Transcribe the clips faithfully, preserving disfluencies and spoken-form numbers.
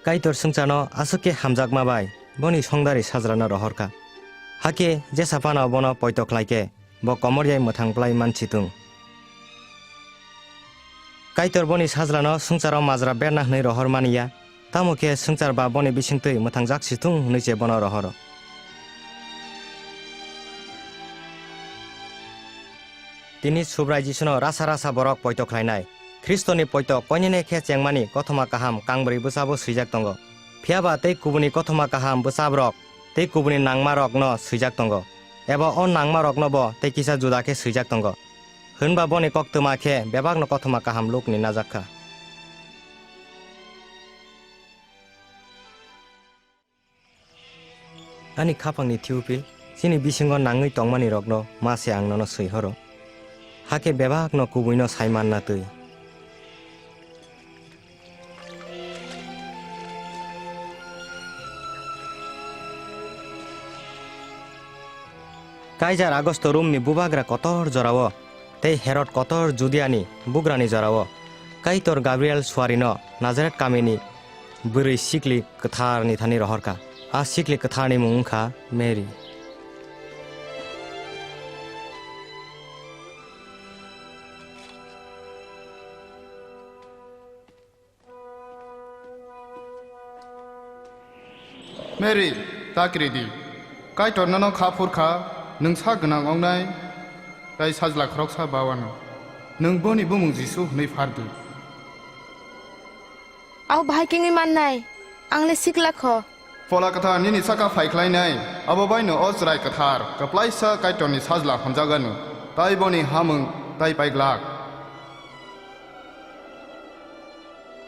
Kaitor swngcharno aswk khe hamjakma bai boni songdari sajlano rohor kha. Hakhe jesa phano bono poito khlai khe, bo komor yai mwthang plai man si thung. Kaitor boni sajlano swngcharo majra berna hwnwi rohor mani ya, tamo khe swngchar ba boni bisingtwi mwthangjak si thung hwnwi se bono rohoro. Tini Subrai Jisuno rasa rasa borok poito khlainai. Khristoni poito koinene khe chengmani kothoma kaham kangbrwi bwsabo swijak tongo. Phiya ba tei kubuni kothoma kaham bwsabrok tei kubuni nangmarokno swijak tongo. Eba o nangmarokno bo tei kisa juda khe swijak tongo. Hwnba boni koktwma khe bebakno kothoma kaham lukni najak kha. Ani khapangni Theophil, chini bisingo nangwi tongmanirokno ma se ang nono swi horo. Hakhe bebakno kubuino sai manna twi. Kaijar Augusto Romni bubagra kotor jorao tei Herod kotor Judiani bugrani jorao Kaitor Gabriel suarino Nazaret kamini bwrwi sikli kwtharni thani rohorkha. A sikli kwtharni mung wngkha Mary. Mary, ta kiri di. Kaitor nono kha phur kha, nwng sak gwnang wngnai, tei sajla khoroksa ba uanw. Nwng boni bumung Jisu hwnwi phar di. Au bahai khe wngwi mannai, ang le sikla kho. Phola Kwthar nini saka phai khlainai, abo baino o chwrai kwthar, kwplaisa Kaitorni sajla hwnjaganw, tei boni hamung tei paiglak.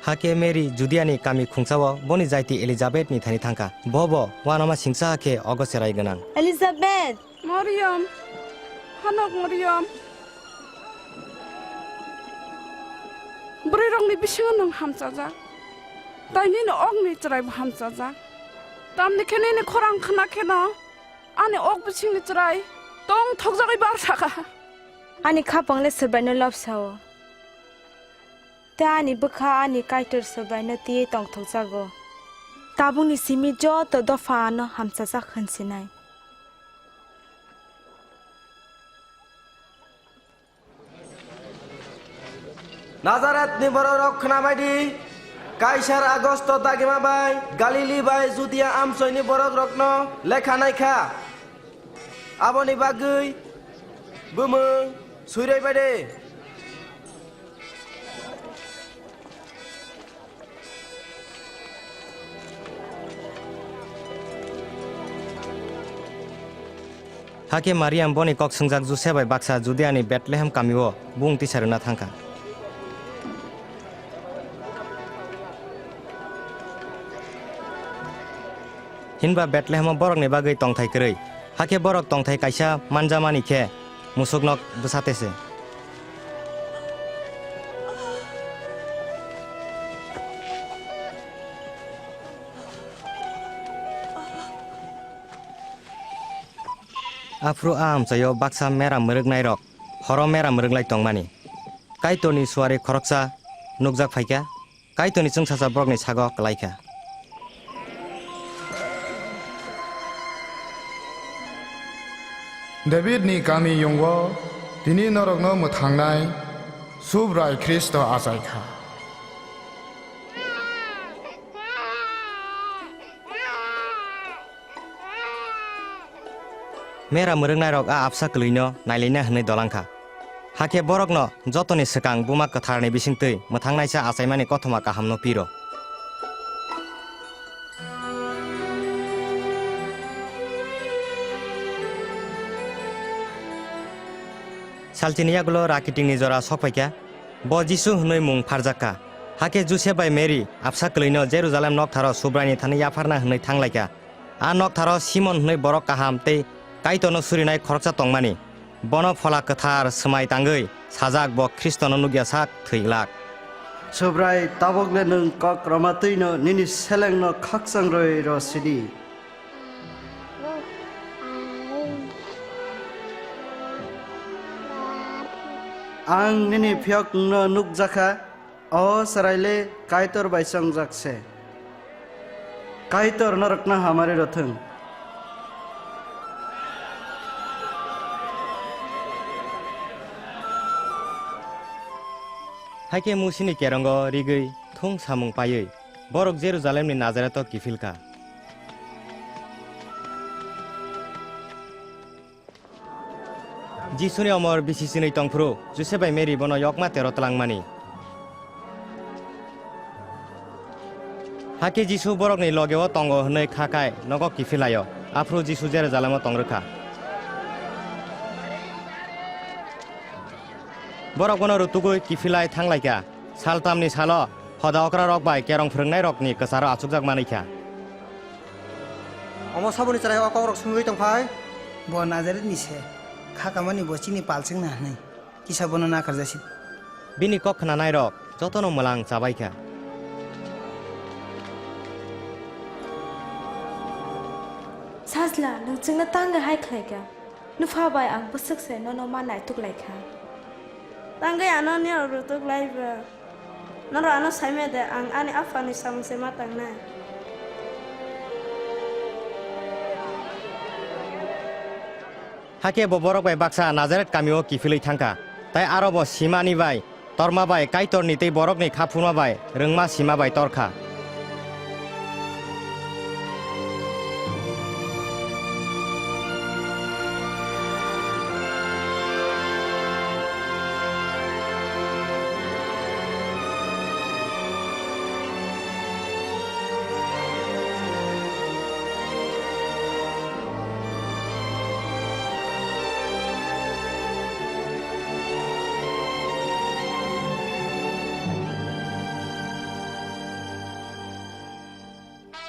Hakhe Mary Judiani kami khungsao boni jaiti Elizabethni thani thangkha. Bo bo uanama singcha khe ogo cherai gwnang. Elizabeth! Mariam! Hanok Mariam! Bwrwirokni bisingo nwng hamchajak, tei nini okni chwraibo hamchajak. Tamni khe nini khorang khna kheno ani ok bisingni chwrai tongthokjagwi bar sakha. Ani khapang le Swbaino lobsao. Tei ani bwkha ani Kaitor Swbaino twiwi tongthokjago. Tabukni simi joto dopha ano hamchajak hwnsinai. Nazaretni borokrok khnabai di, Kaisar Augusto dagima bai Galili bai Judia amchoini borokrokno lekha naikha. Aboni bagwi bumung suiraibai de. Hakhe Mariam boni kok swngjak Josep bai baksa Judiani Bethlehem kamio bung tisa rwna thangkha. Hinba Bethlehemo borokni bagwi tongthai kwrwi, hakhe borok tongthai kaisa manjamani khe musuknok bwsa tese. Aphuru a amchaio baksa mera mwrwknairok horo mera mwrwklai tongmani. Kaitorni suari khoroksa nukjak phaikha. Kaitorni chwngsacha borokni sago kwlaikha. Davidni kami yungo tini norokno mwthangnai Subrai Khristo achaikha. Mera mwrwknairok a apsa kwlwino nailaina hwnwi dolangkha. Hakhe borokno jotoni swkang Buma Kwtharni bisingtwi mwthangnaisa achaimani kothoma kahamno piro. Salchini yagulo rakitingni jora sokphaikha, bo Jisu hwnwi mung pharjakkha. Hakhe Josep bai Mary apsa kwlwino Jerusalem noktharo Subraini thani yapharna hwnwi thanglaikha. A noktharo Simon hwnwi borok kaham tei Kaitorno surinai khoroksa tongmani. Bono Phola Kwthar swmai tangwi sajak bo Khristono nukya sak thwi glak. Subrai, tabukle nwng kok rwma twino nini selengno khakchang rwi rw sidi. Ang nini phiyok nwngno nukjakha, o chwraile Kaitor bai chongjak se. Kaitor norokno hamari rwthwng. Hakhe Musini kerongo rigwi thung samung paiwi borok Jerusalemni Nazareto kiphil kha. Jisuni omor bisi sinwi tongphuru Josep bai Mary bono yokma tero twlangmani. Hakhe Jisu borokni logeo tongo hwnwi kha khai nogo kiphil lai-o. Aphuru Jisu Jerusalemo tong rwkha. Borok bono rutugwi kiphil lai thang lai kha. Saltamni salo hoda okrarok bai kerong phwrwngnairokni kwcharo achukjak manwi kha. Omo saboni chwrai o kokrok swngwi tong phai? Bo Nazaretni se, kha kamani bo chini pal chwngna hwnwi, kisa bono nakarjasi. Bini kok khnanairok jotono mwlang chabai kha. Sajla, nwng chwngno tangwi hai khlai kha? Nupha bai ang bwswk se nono ma naituk lai kha. Tangwi ano nirok rwtuk lai ba? Norok ano saimaya de, ang ani aphani samung se ma tangnai. Hakhe bo borok bai baksa Nazaret kamio kiphilwi thang kha, tai aro bo simani bai torma bai Kaitorni tei borokni kha phurma bai rwngma sima bai tor kha.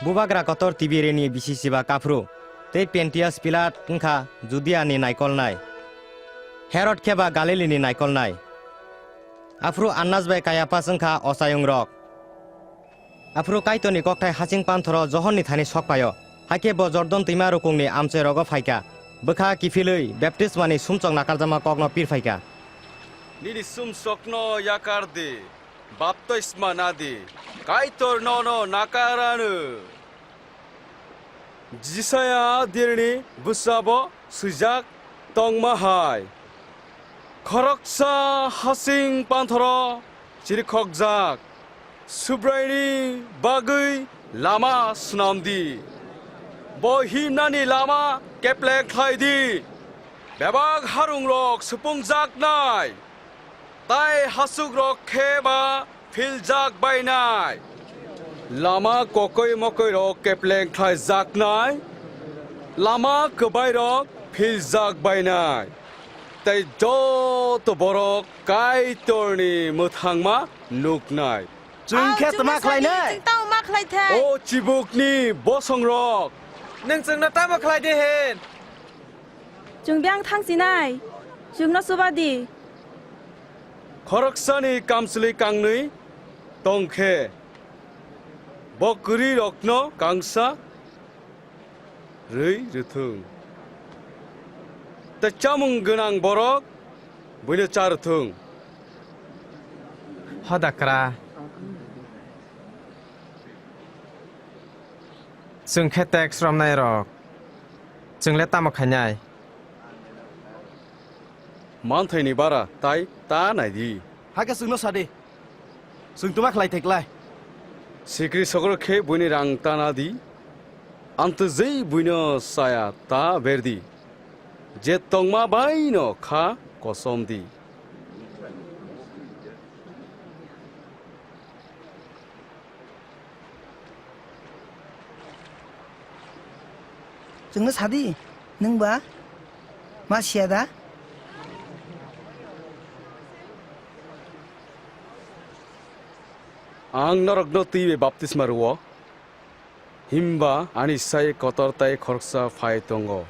Bubagra kotor Tiberiani bisi siba kaphru, tei Pontius Pilat wngkha Judiani naikolnai, Herod khe ba Galilini naikolnai. Aphuru Annas bai Kaiapas wngkha ochayungrok. Aphuru Kaitorni kokthai hasing panthoro Johonni thani sok phaio. Hakhe bo Jordan twima rukungni amchoirogo phaikha, bwkha kiphilwi baptismani sumsok nakarjakma kokno pir phaikha. Nini sumsokno yakar di, baptisma na di, Kaitor nono nakar anw. Jisaya dirni bwsabo swijak tongma hai, khoroksa hasing panthoro chirikhokjak, Subraini bagwi lama snam di. Bo himnani lama kepleng khlai di. Bebak harungrok supungjaknai, tai hasukrok khe ba philjak bainai. Lama kokoi mokoirok kepleng khlaijaknai, lama kwbairok philjak bainai, tei joto borok Kaitorni mwthangma nuknai. Chwng khe tama khlainai? Chwng tamo ma khlai thai? O chibukni bosongrok, nwng chwngno tamo khlai di hin? Chwng biyang thang sinai, chwngno chuba di. Khoroksani kamchwlwi kangnwi tong khe, bo kwrwirokno kangsa rwi rwthwng, tei chamung gwnang borok buino cha rwthwng. Hoda kra. Chwng khe tax romnairok, chwng le tamo khainai? Manthaini bara tai ta nai di. Hakhe chwngno sa di, chwng tma khlai thai klai? Sikri sokro khe buini rang ta na di, amtwjwi buino chaya ta ber di, je tongma baino kha kosom di. Chwngno sa di, nwng ba ma siya da? Ang norokno twi bai baptisma rw-o, himba ani sai kotor tai khoroksa phai tongo.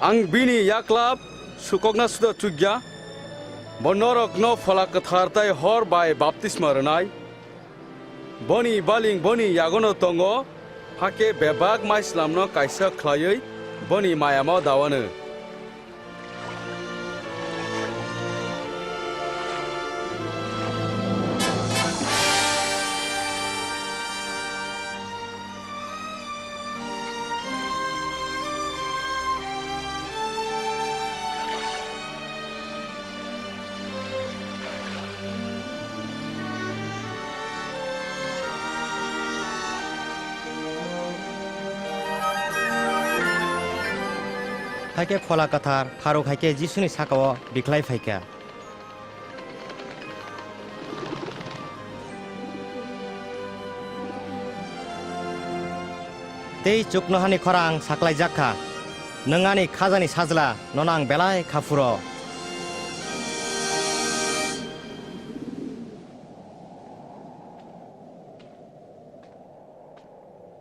Ang bini yaklap sukokna suda chukya, bo norokno Phola Kwthar tai hor bai baptisma rwnai. Boni baling boni yagono tongo, hakhe bebak maislamno kaisa khlaiwi boni mayamo dawano. Khe Phola Kwthar pharuk hai khe Jisuni sakao bikhlai phai kha. Tei chuknohani khorang saklaijak kha, "Nwng ani khajani sajla, nono ang belai kha phuro."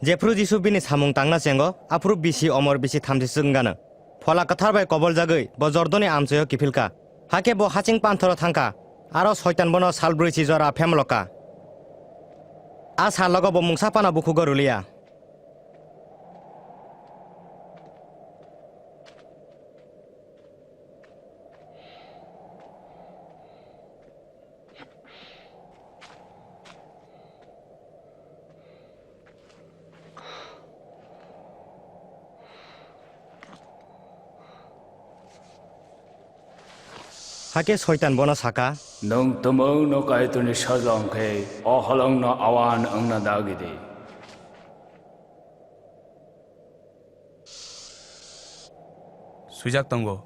Jephru Jisu bini samung tangna chengo, aphuru bisi omor bisi thamchi swk wngano. Phola Kwthar bai koboljagwi bo Jordoni amchoio kiphil kha. Hakhe bo haching panthoro thang kha, aro Soitan bono sal brwichi jora phemlo kha. A salogo bo mungsa phano bukhugo rwliya. Hakhe Soitan bono saka, "Nwng tumungno Kaitorni sajla wng khe o holongno auan wngna dagi di." Swijak tongo,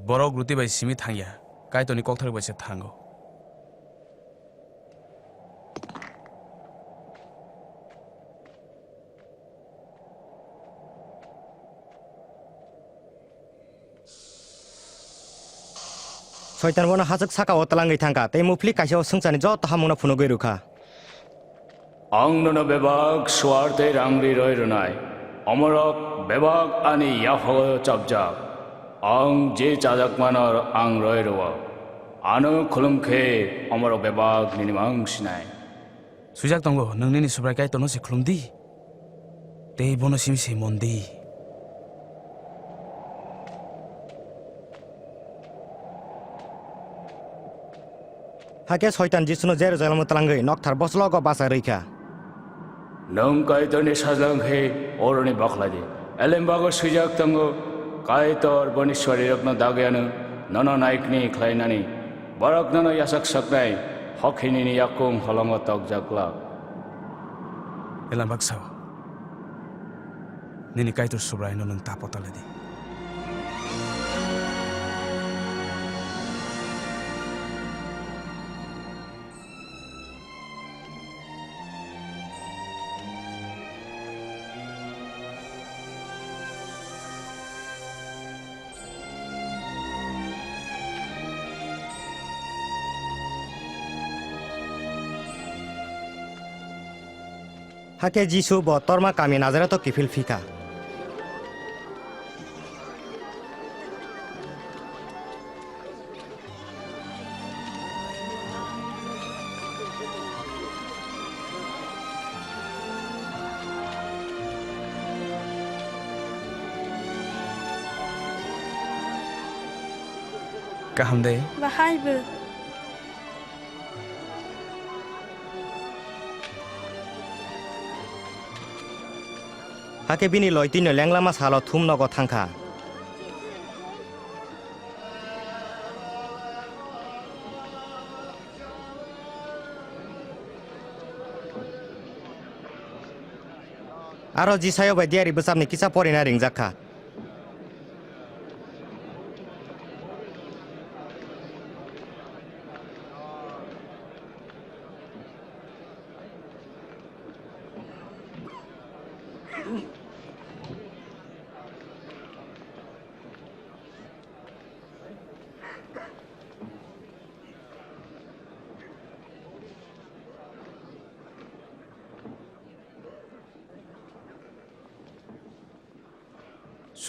"Borok ruti bai simi thangya, Kaitorni kokthar bai se thango." Soitan bono hachwk sakao twlangwi thang kha, tei muphlik kaisa o swngcharni joto hamungno phunugwi rw kha. Ang nono bebak suar tei rang ri roi rwnai, omorok bebak ani yaphago chapjak. Ang je chajakmano ang roi rwo, ano khulum khe omorok bebak nini mang sinai. Swijak tongo, nwng nini Subrai Kaitorno se khulum di, tei bono simi se mon di. Hakhe Soitan Jisuno Jerusalemo twlangwi nokthar boslogo bacha rwi kha. Nwng Kaitorni sajla wng khe oroni bakhlai di. Elembago swijak tongo, "Kaitor boni suarirokno dagwi ano, nono naikni khlainani. Borok nono yachak saknai, hokhinini yakung holongo tokjak glak." Elembak sao, "Nini Kaitor Subraino nwng ta potale di." Hakhe Jisu bo Torma kami Nazareto kiphil phi kha. Kaham de? Bahai bo. Hakhe bini loitwino lenglama salo thum nogo thang kha. Aro Jisaio bai diyari bwsapni kisa porina ringjak kha.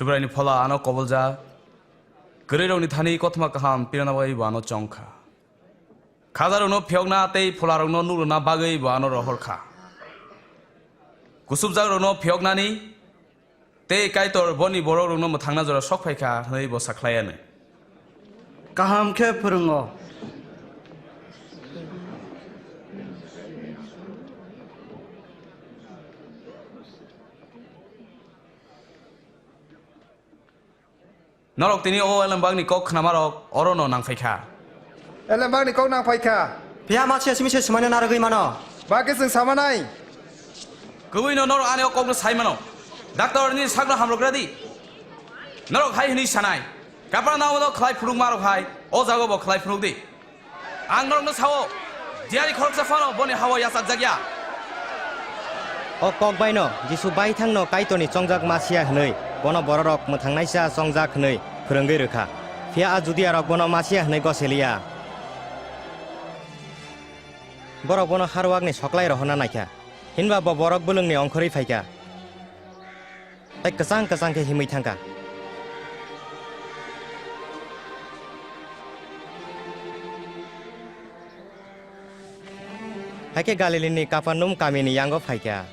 Subraini phola ano koboljak, kwrwirokni thani kothoma kaham pirana bagwi bo ano chong kha. Khajarokno phiyokna tei pholarokno nukrwna bagwi bo ano rohor kha. Kuchukjakrokno phiyoknani tei Kaitor boni borokrokno mwthangna jora sok phai kha hwnwi bo sakhlai anw. Kaham khe phwrwngo. Norok tini o elembakni kok khnamarok orono nang phai kha. Elembakni kok nang phai kha. Phiya ma se simi se swmaino narwgwi mano. Ba khe chwng sama nai. Kwbwino norok ani o kokno sai mano. Doctor, nini sakno hamrok rw di. Norok hai hwnwi sanai, Kapernaum-o khlai phunukmarok hai o jagao bo khlai phunuk di. Ang norokno sao, diyari khoroksa phano boni ha-o yachakjak ya. O kok baino Jisu baithangno Kaitorni chongjak Masia hwnwi, bono bororok mwthangnaisa chongjak hwnwi phwrwngwi rwkha. Phiya a Judiarok bono Masia hwnwi goseliya. Borok bono harwakni soklai rohorna naikha, hinba bo borok bwlwngni ongkhorwi phaikha. Tei kwchang kwchang khe himwi thangkha. Hai khe Galilini Kapernaum kamini yango phaikha.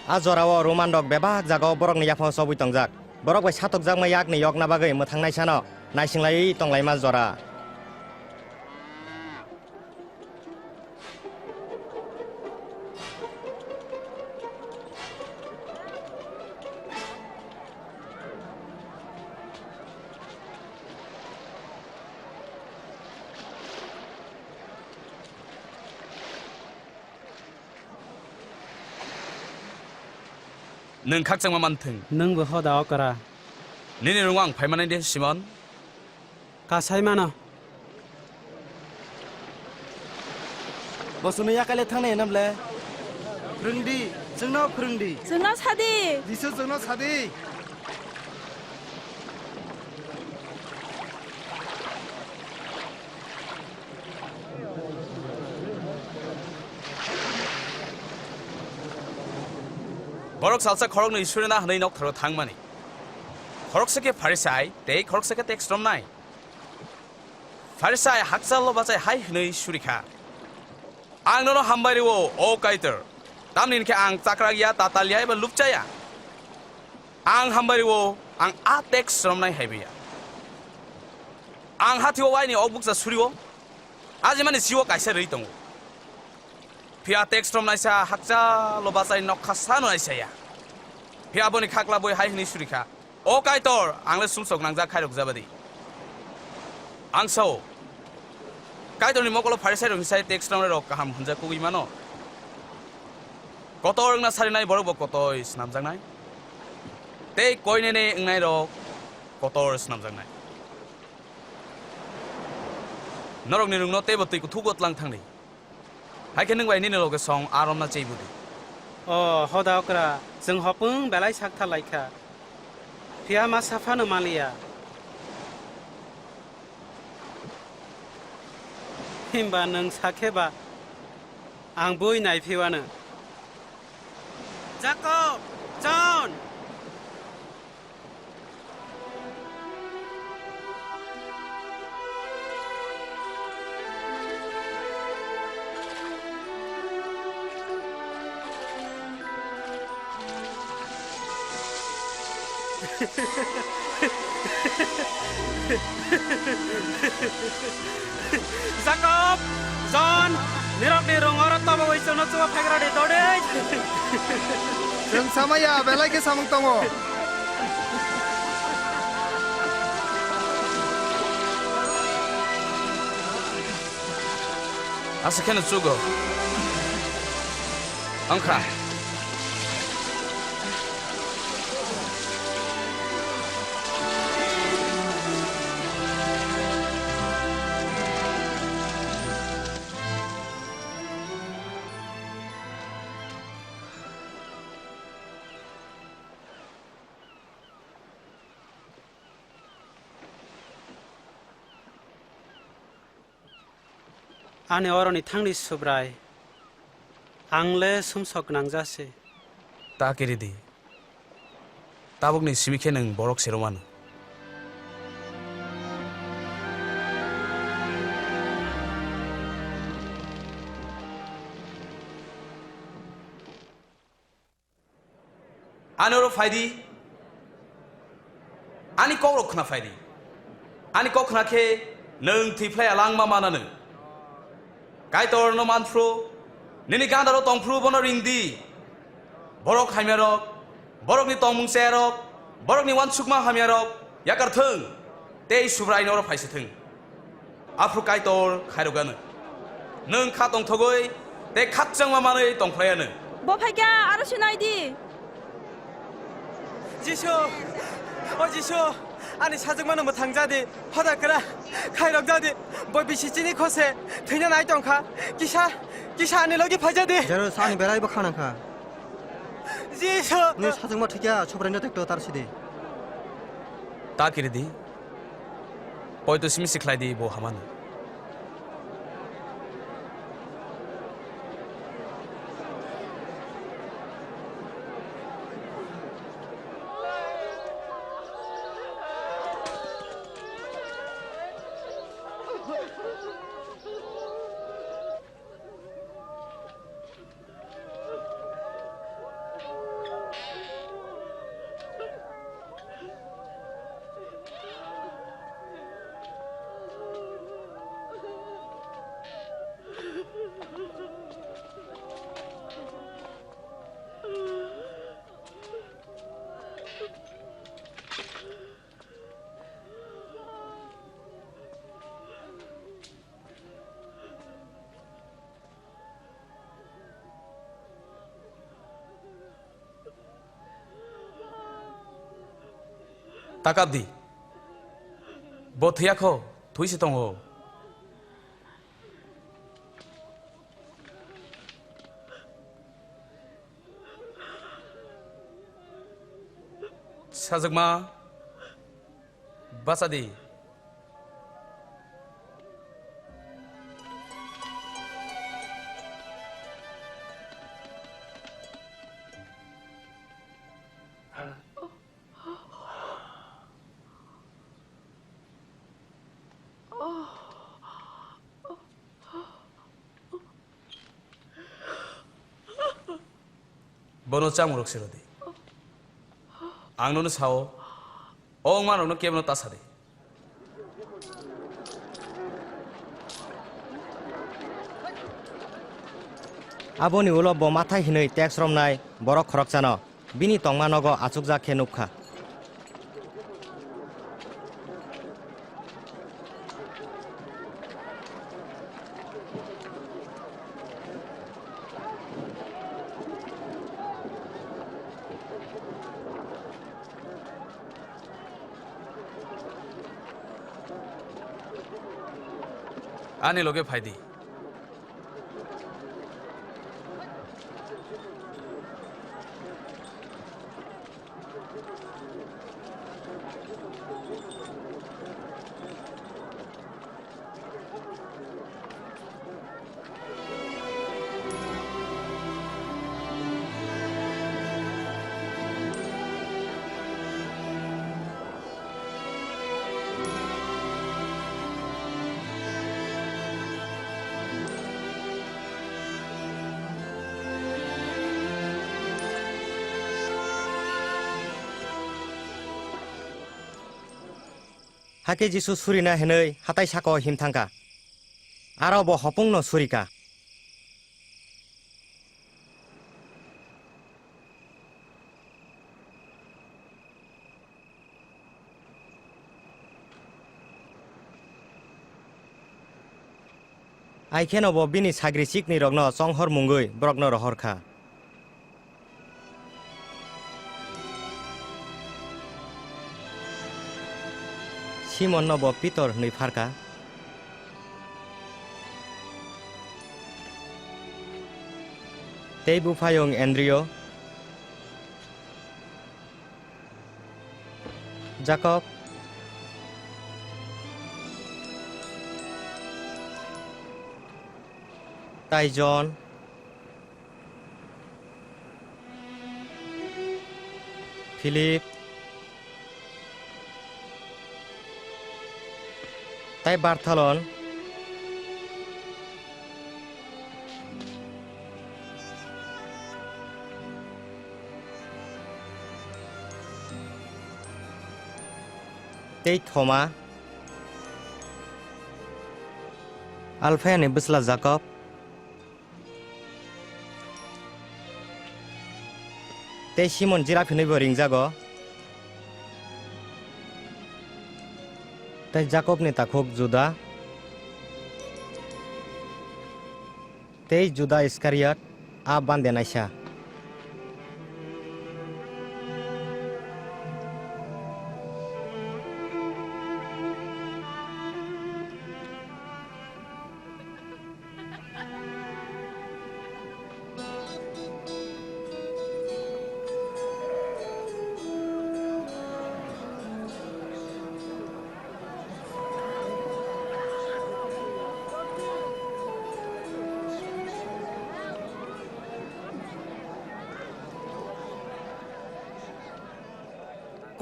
A jorao Romanrok bebak jagao borokni yaphang chobwi tongjak. Borok bai satokjakma yakni yokna bagwi mwthangnaisano naisinglaui tonglaima jora. Nwng khakchangma manthwng. Nwngbo hoda okra. Nini rwngo ang phaimanai de, Simon? Kasai mano. Bo chwngno yakai le thangnai hwnam le? Phwrwng di, chwngno phwrwng di. Chwngno sa di. Jisu chwngno sa di. Borok salsa khoroknwi surina hwnwi noktharo thangmani. Khoroksa khe Pharisai tei khoroksa khe teks romnai. Pharisai hakchalo bachai hai hwnwi suri kha, "Ang nono hambai rw-o, o Kaitor, tamni hwn khe ang chakrak ya, tatal ya eba lupcha ya. Ang hambai rw-o, ang a teks romnai hai bai ya. Ang hathi-o waini ok bukcha suri-o, ajimani sio kaisa rwi tongo. Phiya teks romnaisa hakchalo bachai nokha sano naisa ya. Phiya boni khakla boi hai hwnwi suri kha, 'O Kaitor, ang le sumsok nangjak khairok jabadi.' Ang sao, Kaitorni mokolo Pharisairokni sai teks romnairok kaham hwnjak kugui mano. Kotor wngna sarinai borokbo kotoi snamjaknai, tei koinene wngnairok kotor snamjaknai. Norokni rwngno teibo twi kuthugo tlang thangdi. Hai khe nwng bai nini loge song a romna chei budi. O hoda okra, chwng hopung belai sak tha lai kha. Phiya ma saphano maliya. Himba nwng sa khe ba ang bui nai phiwano. Jakob, Jon! Jakob, Jon, nirokni rung oro tobogwi chwngno chuba phaigra di, dodei. Chwng samaya, belai khe samung tongo. Aswk kheno chugo. Wngkha. Ani oroni thangni Subrai, ang le sumsok gwnang jase. Ta kiri di. Tabukni simi khe nwng borok se romano. Ani oro phai di, ani kok rok khna phai di. Ani kok khna khe nwng thwi phlai ya langma mana nwng. Kaitor no man phru, nini ganda ro tong phru bono ring di. Borok hamya rok, borok ni tongmung chaya rok, borok ni uansukma hamya rok yakar thung, tei Subrai no oro phai se thung. Aphuru Kaitor khairok anw. Nwng kha tongthogwi tei khakchangma manwi tongphlai anw. Bo phaikha, aro se nai di. Jisu, o Jisu, ani sajwkmano mwthang ja di, hoda kwra khairok ja di, bo bisi chini khose thwina nai tongkha, kisa, kisa ani logi phai ja di. Jero sani berai bo khanang kha. Jisu. Ni sajwkma thikya, Subraiyno tekto tar sidi. Ta kiri di. Poito simi sikhlai di bo hamano. Takap di. Bo thwiya kho, thwi se tongo. Sajwkma, bacha di. Bono chamung rok se rw di. Ang nono sao, o wngma rokno kebo no ta sa di. Aboni ulo bo mathai hinwi teks romnai borok khoroksano bini tongma nogo achukjak khe nukha. Ani loge phai di. Hakhe Jisu surina hinwi hatai saka-o him thangkha. Aro bo hopungno surikha. Hai kheno bo bini sagri chiknwirokno chonghor mungwi borokno rohor kha. Simonno bo Pitor hwnwi phar kha. Tei buphayung Andriyo. Jakob tai Jon, Philip tai Bartholon, tei Thoma, Alphayani bwsla Jakob, tei Simon Jirap hinwibo ringjago, tei Jakobni takhuk Juda, tei Juda Iskariot, a bande naisa.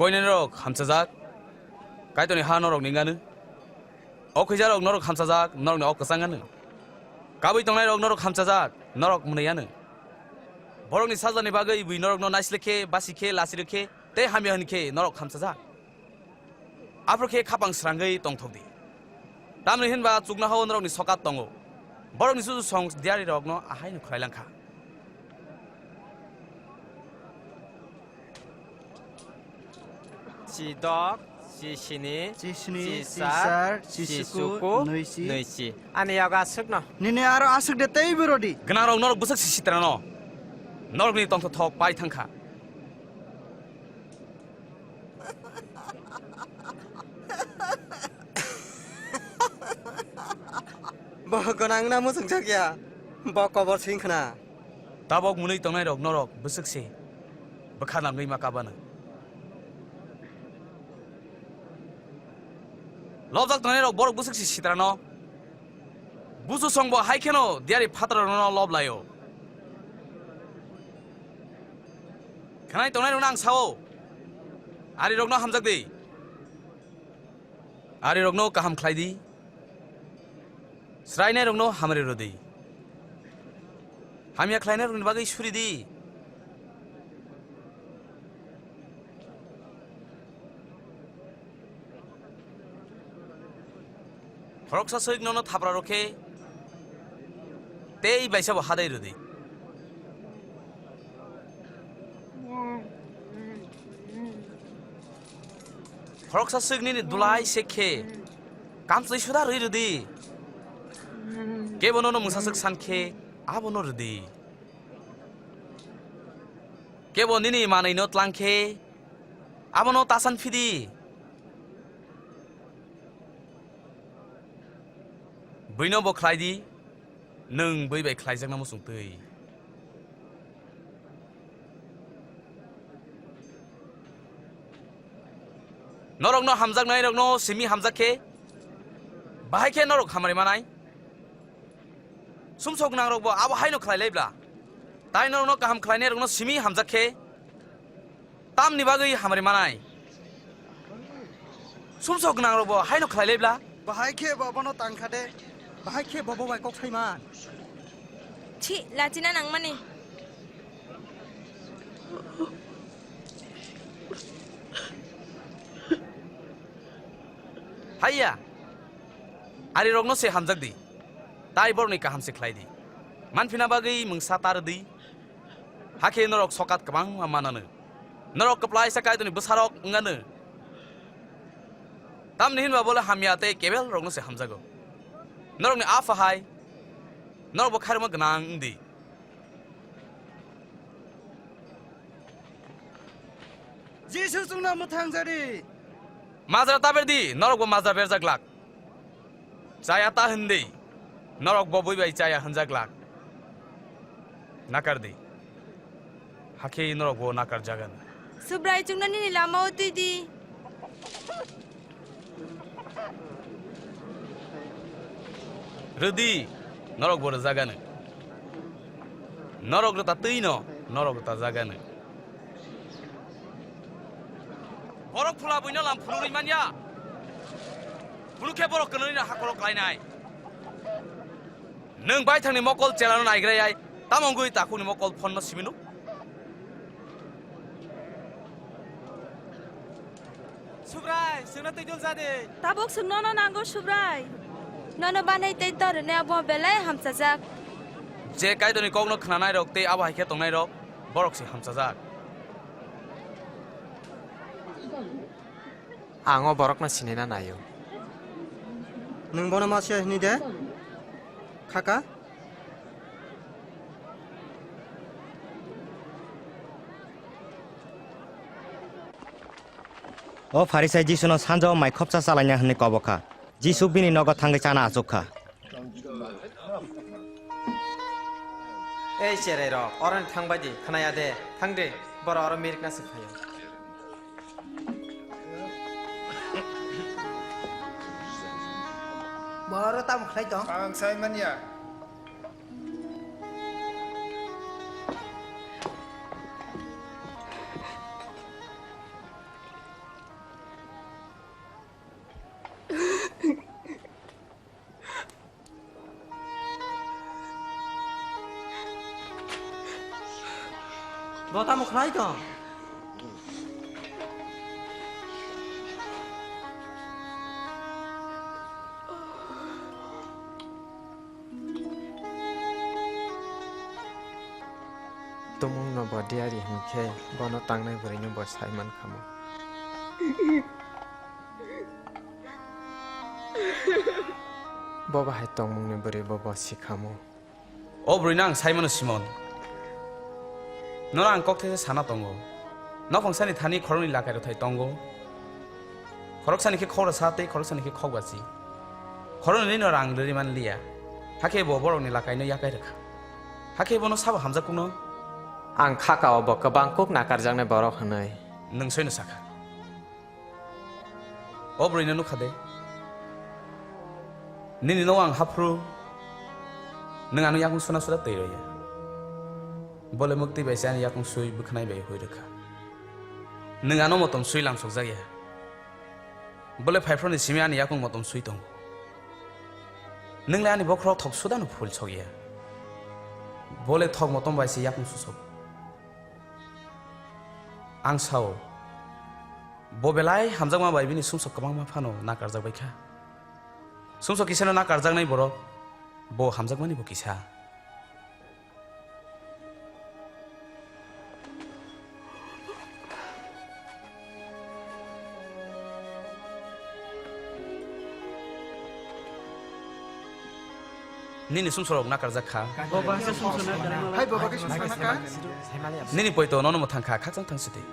Koinani rok hamchajak, Kaitorni ha norok ni wnganu. O khuijarok norok hamchajak, norokni o kwchang wnganu. Kabui tongnai rok norok hamchajak, norok mwnwi wnganu. Borokni sajlani bagwi bui norokno naisle khe, basi khe, lachirwi khe, tei hamya hwn khe norok hamchajak. Aphuru khe khapang srangwi tongthok di. Tamni hinba chuknohao norokni sokat tongo. Borokni chuchusong diarirokno ahaino khlai lang kha. Chidok, chisini, chisini, chisar, chisar, chisuku, chisuku, nuisi. Nuisi. Ani yago aswkno. Nini aro aswk de tei bwrw di. Gwnangrok norok bwswk si sitrano. Norokni tongthok thok pai thang kha. Bo gwnang na muchungjak ya? Bo kobor sing khna. Tabok mwnwi tongnairok norok bwswk se bwkha nangwi ma kabano. Lobjak tongnairok borok bwswk se sitrano. Busu songbo hai kheno diari phatarokno lob laio. Khnai tongnairokno ang sao, arirokno hamjak di. Arirokno kaham khlai di. Srainairokno hamari rw di. Hamya khlainairokni bagwi suri di. Khoroksa swk nono thapra rw khe tei baisa bo hadai rw di. Khoroksa swk nini dulai se khe kamchlwi suda rwi rw di. Kebo nono mungsa swk san khe abono rw di. Kebo nini manwino tlang khe abono ta san phi di. Buino bo khlai di, nwng bui bai khlaijakna muchung twi. Norokno hamjaknairokno simi hamjak khe, bahai khe norok hamari manai. Sumsok gwnangrokbo abo haino khlai lai bla. Tai norokno kaham khlainairokno simi hamjak khe, tamni bagwi hamari manai? Sumsok gwnangrokbo haino khlai lai bla. Bahai khe bo bono tang kha de. Bahai khe bo bo bai kok sai man. Chi, lachina nangmani. Haiya, arirokno se hamjak di, tai borokni kaham se khlai di. Manphina bagwi mungsa tar di, hakhe norok sokat kwbangma mananw. Norok kwplaisa Kaitorni bwsarok wnganw. Tamni hinba bole hamya tei kebelrokno se hamjago. Norokni Apha hai norokbo khairokma gwnang wng di. Jisu chwngno mwthang jari. Majra ta ber di, norokbo majra berjak glak. Chaya ta hwn di, norokbo bui bai chaya hwnjak glak. Nakar di, hakhe norokbo nakar jagan. Subrai chwngno nini lama-o twi di. Rwdi, norokbo rwjaganw. Norok rwta twi'-no, norok rwta jaganw. Borok phula buino lam phunugwi manya. Phunuk khe borok kwnwino hakoro klainai. Nwng baithangni mokol chelano naigrayai, tamo wngwi takhukni mokol phonno simino? Subrai, chwngno twi dul ja di. Tabuk chwng nono nango, Subrai. Nono banai tei torne abo belai hamchajak. Je Kaitorni kokno khnanairok tei abo hai khe tongnairok, borok se hamchajak. Ang o borokno sinina naio. Nwng bono Masia hini de? Khaka? O Pharisai Jisuno sanjao mai khopsa chalaina hwnwi kobo kha. Jisu bini nogo thangwi chana achuk kha. Ei cherai rok, oroni thang bai di, khwnaya de, thang de, borok oro mirikna se phaio. Bo oro tamo khlai tong? Ang sai manya. Bo tamo khlai tong? Tumungno bo diari hinkhe bono tangnai bwrwino bo saiman khamo. Bo bahai tongmungni bwrwi bo bo sikhamo. O bwrwino ang saimano Simon. Nono ang kok these sana tongo. Nokhongsani thani khoroknwi lakai rwthai tongo. Khoroksani khe khok rwsa tei khoroksani khe khok bachi. Khoroknwino rang rwrwi man liya. Hakhe bo borokni lakaino yakai rwkha. Hakhe bono sabo hamjakukno. Ang khakao bo kwbang kuk nakarjaknai borok hwnwi. Nwng soino sakha. O bwrwino nukha de. Nini nogo ang haphru. Nwng ano yakung suna sura twi rwya. Bole muktwi bai se ani yakung sui bwkhnai bai hui rwkha. Nwng ano motom sui lamsokjakya. Bole phaiphroni simi ani yakung motom sui tongo. Nwng le ani bokhorok thok sudano phul sokya. Bole thok motom bai se yakung susok. Ang sao, bo belai hamjakma bai bini sumsok kwbangma phano nakarjak bai kha. Sumsok kisano nakarjaknai borok, bo hamjakmani bo kisa. Nini sumsorok nakarjak kha. Hai, bo bagwi sumsok nakar. Nini poito nono mwthang kha, khakchang thang sidi.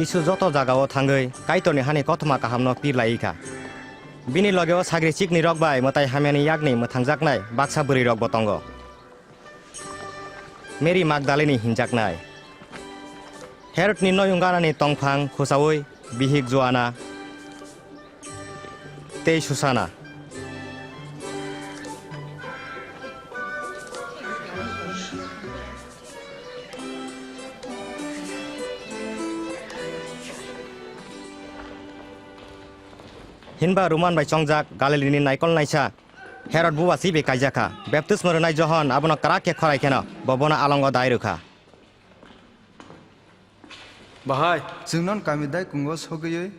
Jisu joto jagao thangwi Kaitorni hani kothoma kahamno pir lai kha. Bini logeo sagri chiknirok bai mwtai hamyani yakni mwthangjaknai baksa bwrwirokbo tongo. Mary Magdalini hinjaknai, Herodni noyung ganani tongphang khusaui bihik Joana tei Susana. Hinba Ruman bai chongjak Galilini naikol naisa Herod buba chibi kaijakha. Baptisma rwnai Johon abono kwrak khe khorai kheno bo bono alongo dai rwkha. Bahai, chwng non kami dai kungo sogwiwi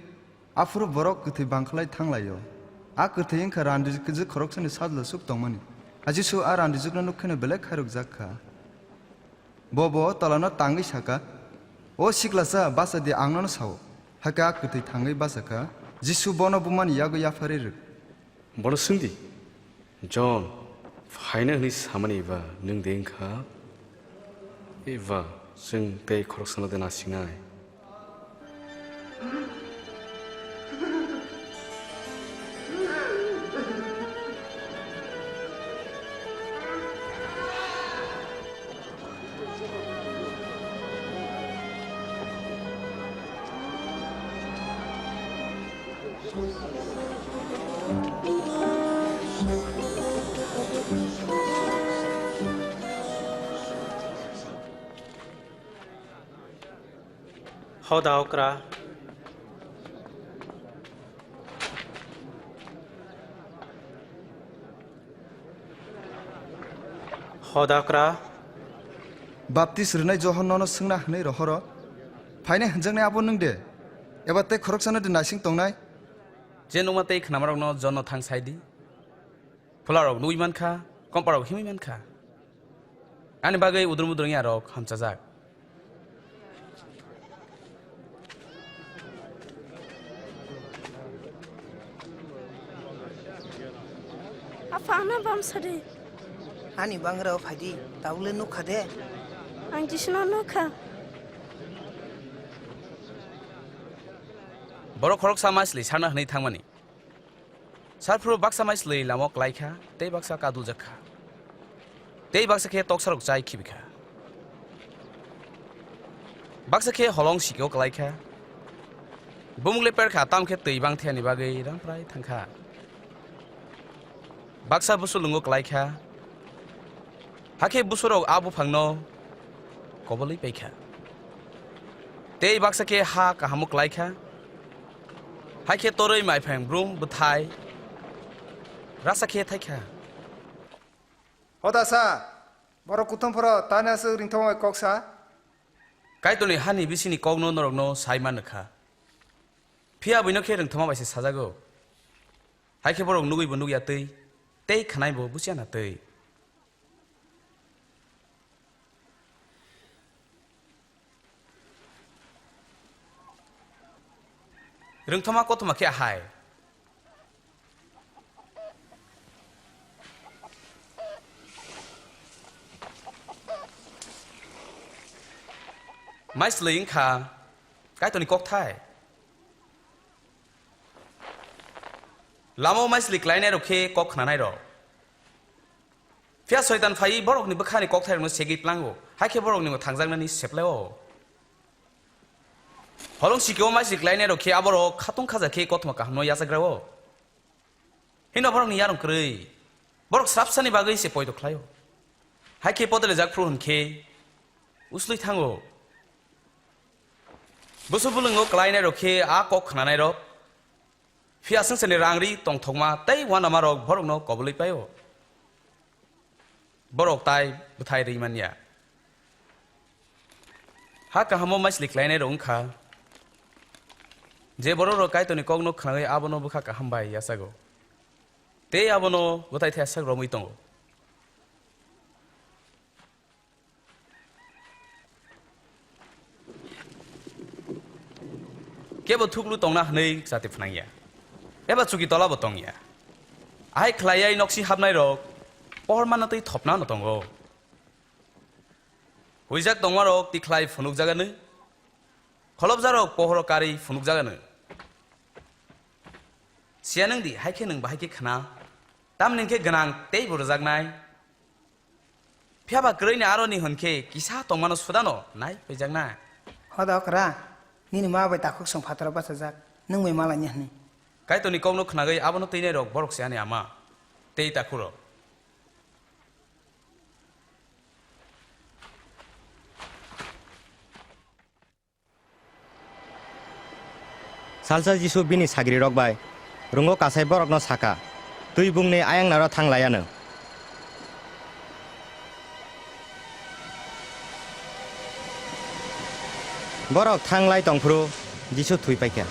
aphuru borok kwthwi bangkhlai thanglaio. A kwthwi wngkha randijwk khoroksani sajla suk tongmani. A Jisu a randijwkno nuk kheno belai khairokjak kha. Bo bo tolano tangwi saka, "O siklasa, bacha di, ang nono sao." Hakhe a kwthwi thangwi bachakha. Jisu bono bumani yago yapharwi rwk. Bono swng di, "John phaina hwnwi samani eba nwng de wngkha? Eba chwng tei khoroksano de nasinai?" Hoda okra. Hoda okra. Baptis rwnai Johon nono swngna hwnwi rohoro. Phainai hwnjaknai abo nwng de? Eba tei khoroksano de naising tongnai? Je nukma tei khnamarokno Johonno thang sai di. Phularok nugwi man kha, komparok himwi man kha. Ani bagwi udur mudur wngyarok hamchajak. Apha, ano bam sadi. Ani bangra o phaidi, tabukle nukha de. Ang Jisuno nukha. Borok khoroksa maisli sarna hwnwi thangmani. Sarphuru baksa maisli lamo kwlai kha, tei baksa kaduljak kha. Tei baksa khe toksarok chai khibi kha. Baksa khe holong sikeo kwlai kha, Bumung le perkha, tamo khe twi bang thani bagwi ramprai thangkha. Baksa busulungo klaikha. Hakhe busurok a buphangno kobolwi paikha. Tei baksa khe ha kahamo klaikha. Hakhe torwi maiphang brum bwthai rasa khe thaikha. Hoda sa, borok kuthum phoro tani aswk ringthoma bai kok sa? Kaitorni hani bisingni kokno norokno sai man kha. Phiya buino khe ringthoma bai se sajago. Hai khe borok nugwi bo nugya twi, tei khnai bo buchiya na twi. Ringthoma kothoma khe ahai. Maislwi wngkha Kaitorni kokthai. Lama o maislwi klainairok khe kok khnanairok. Phiya Soitan phaiwi borokni bwkhani kokthairokno segwi plango, hai khe borokni thangjaknani seplai-o. Holong sikio maislwi klainairok khe aborok khatung khaja khe kothoma kahamno yachagra-o. Hino borokni yarwng kwrwi, borok srapsani bagwi se poito khlai-o. Hai khe podolejak phuru hwn khe uslwi thango. Busu bulwngo klainairok khe a kok khnanairok, phiya swngcharni rang ri tongthokma tei uanamarok borokno kobolwi pai-o. Borok tai bwthai rwi man ya. Ha kahamo maislwi klainairok wng kha, je bororok Kaitorni kokno khnawi abono bwkha kaham bai yachago, tei abono bwthai thaisak romwi tongo. Kebo thuklu tongna hwnwi chati phnang ya, eba chuki tola bo tong ya. Ahai khlaiwi noksi hapnairok pohor manna twi thopna no tongo. Huijak tongmarok tikhlai phunukjagano, kholopjakrok pohoro karwi phunukjagano. Siya nwng di, hai khe nwng bahai khe khna, tamni hwn khe gwnang teibo rwjaknai. Phiya ba kwrwini aroni hwn khe kisa tongmano sudano nai paijaknai. Hoda okra, nini ma bai takhuk chwng phataro bachajak, nwng bai malaini hwnwi. Kaitorni kokno khnagwi abono twinairok borok se ani ama tei takhukrok. Salsa Jisu bini sagrirok bai rungo kasai borokno saka, "Twi bungni ayang naro thang lai anw." Borok thang lai tong phuru Jisu thwi paikha.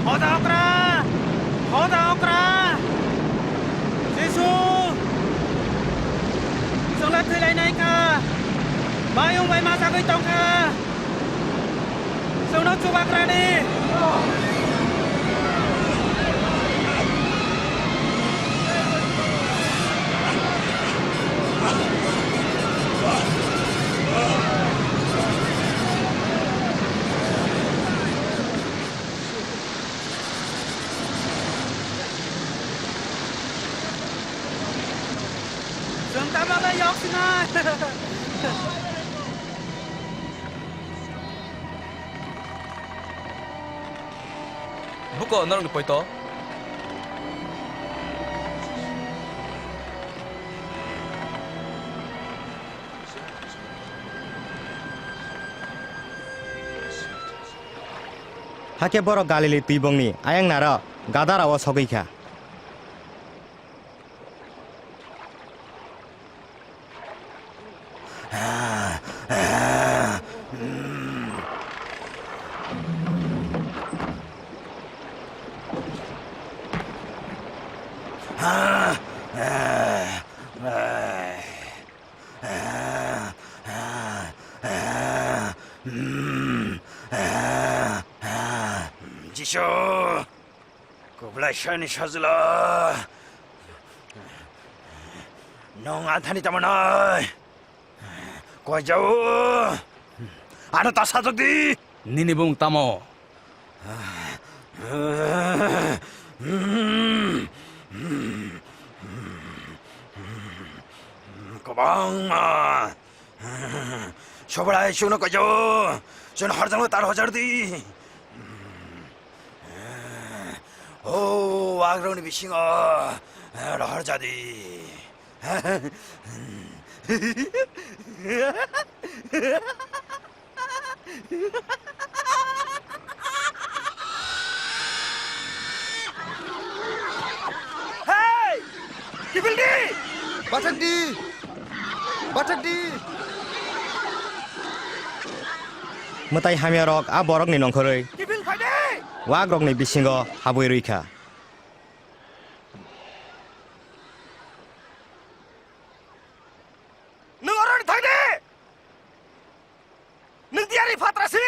Hoda okra! Hoda okra! Jisu! Chwngla thwilainai kha! Bayung bai ma jagwi tong kha! Chwngno chubakrani! Chwng tamo khe yok sinai. Buko norokni poito. Hakhe borok Galili twibongni ayang naro Gadara-o sogwi kha. Cho, Kublai Shani sajla. Nong anthani tamanai. Koijao. Ano ta sajak di. Nini bung tamo? Kwbangma. Sobrai chwngno koijao. Chwngno horjakno tar hojar di. O wagrokni bisingo rohor jadi. Hey! Kiphil di! Bathak di! Bathak di! Mwtai hamya rok a borok ni nongkhorwi. Kiphil phai di! Wak rok ni bisingo habwi rwi kha. Nwng oro ni thang di! Nwng diyari phatra si!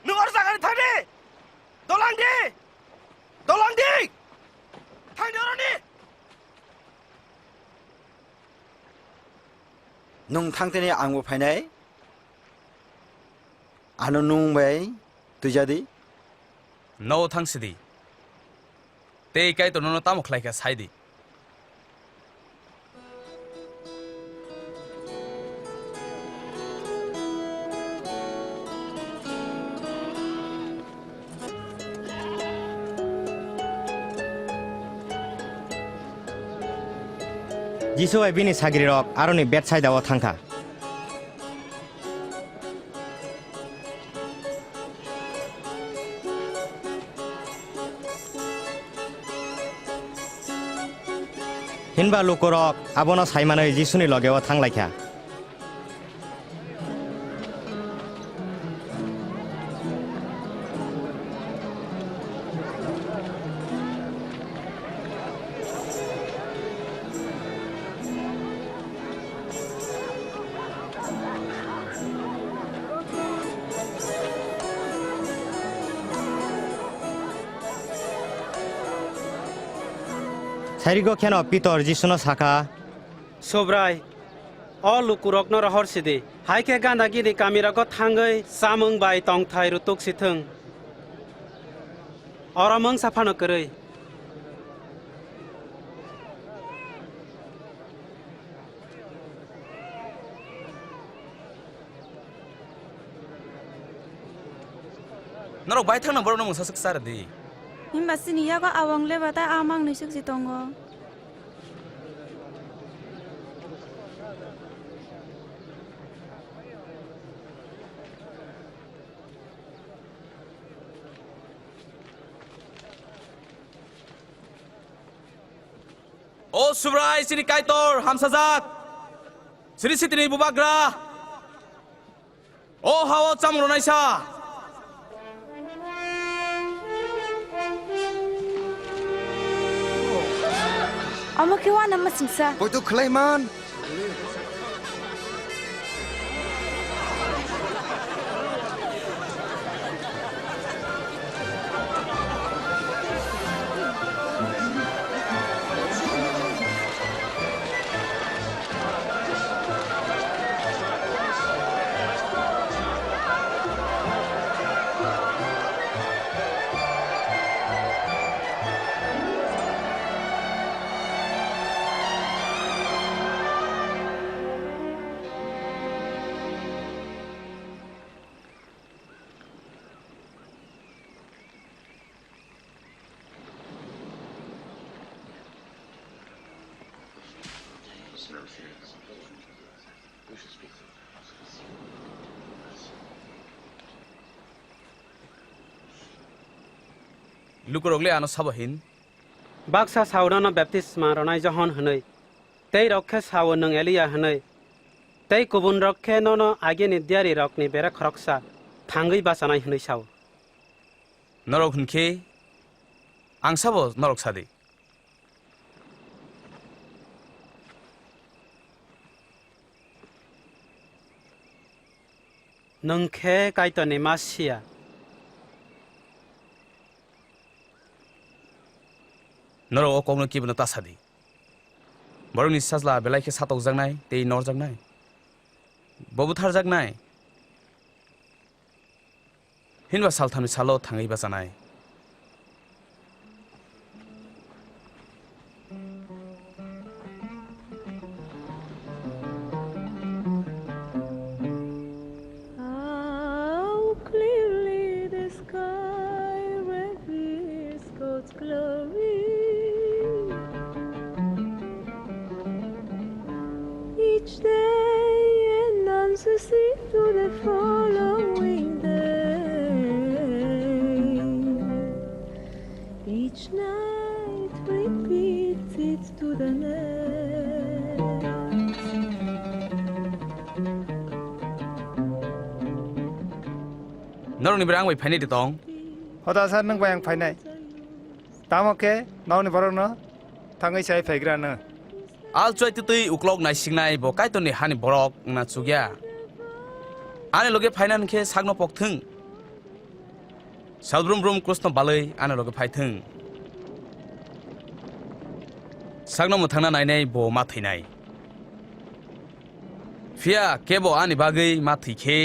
Nwng oro jaga ni thang di! Dolang di! Dolang di! Thang di oro ni! Nwng thang tini ang bo phainai. Ano nwng bai twijadi. No thang sidi. Tei Kaitor nono tamo khlai kha sai di. Jisu bai bini sagrirok aroni Betsaida o thang kha. Hinba lukurok abono saimanwi Jisuni logeo thang lai kha. Sairigo kheno Pitor Jisuno sakha, Subrai, o lukurokno rohor sidi, hai khe gana gini kamirogo thangwi chamung bai tongthai rutuk si thung. Oro mungsa phano kwrwi. Norok bai thangna borokno mungsa swk cha rwdi. Himba chini yago awang leba tei a mangnwi swk si tongo. O Subrai, chini Kaitor, hamsajak. Sri Sitini Bubagra. O hao chamung rwnaisa. Omo khe uanama singsa. Poito khlai man. Lukurok le ano sabo hin? Baksa sao nono baptisma rwnai Johon hwnwi, tei rok khe sao nwng Elia hwnwi, tei kubunrok khe nono agini diyarirokni bere khoroksa thangwi bachanai hwnwi sao. Norok hwn khe ang sabo norok sa di. Nwng khe Kaitorni Masia. Norok o kokno kibono ta sadi. Borokni sajla belai khe satokjaknai tei norjaknai. Bo butharjaknai. Hinba salthamni salo thangwi bachanai. How clearly the sky reveals God's glory. Each day announces it to the following day. Each night repeats it to the next. Norokni bwrang bai phainai de tong? Hoda sir, nwng bai ang phainai. Tamo khe nokni borokno thangwi chai phaigrano. Al chuai twtwi uklok naisiknai bo Kaitorni hani borok wngna chukya. Ani loge phaina hwn khe sakno pokthwng. Sal brum brum krusno balwi ani loge phaithwng. Sakno mwthangna nainai bo ma thwinai. Phiya kebo ani bagwi ma thwi khe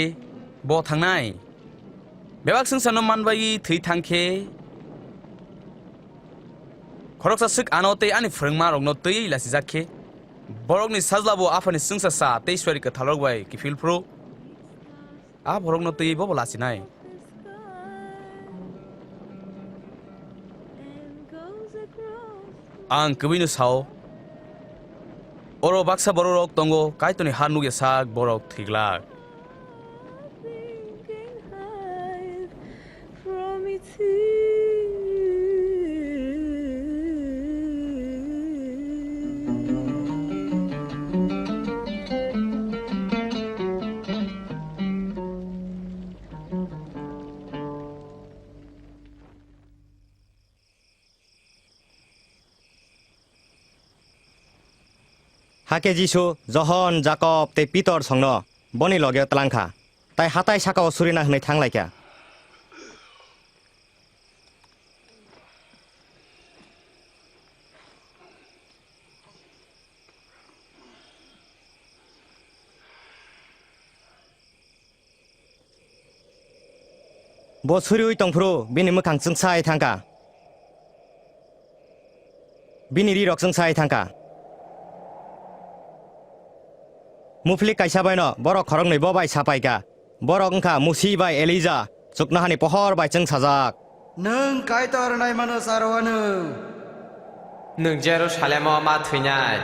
bo thangnai. Bebak swngcharno manbai thwi thang khe, khoroksa swk ano tei ani phrwngmarokno twiwi lachijak khe, borokni sajlabo Aphani chwngsacha tei Suari Kwtharrok bai kiphil phuru, a borokno twiwi bobo lachinai. Ang kwbwino sao, oro baksa bororok tongo, Kaitorni ha nukya sak borok thwiglak. Hakhe Jisu Johon, Jakob tei Pitor songno boni loge tlang kha, tai hatai saka-o surina hwnwi thang lai kha. Bo suriui tongphuru bini mwkhang chwngsai thangkha. Bini rirok chwngsai thangkha. Muphlik kaisa baino borok khoroknwi bo bai sapaikha. Borok wngkha Musi bai Elija, chuknohani pohor bai chwngsajak. Nwng Kaitor naimano cha rw anw. Nwng Jerusalemo ma thwinai.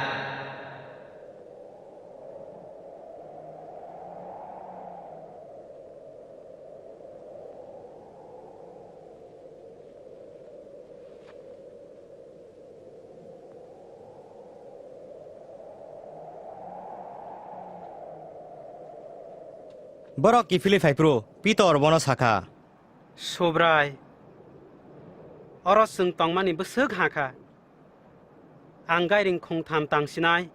Borok kiphilwi phai phuru Pitor bono sakha, Subrai, oro chwng tongmani bwswk ha kha. Ang gairing khongtham tangsinai,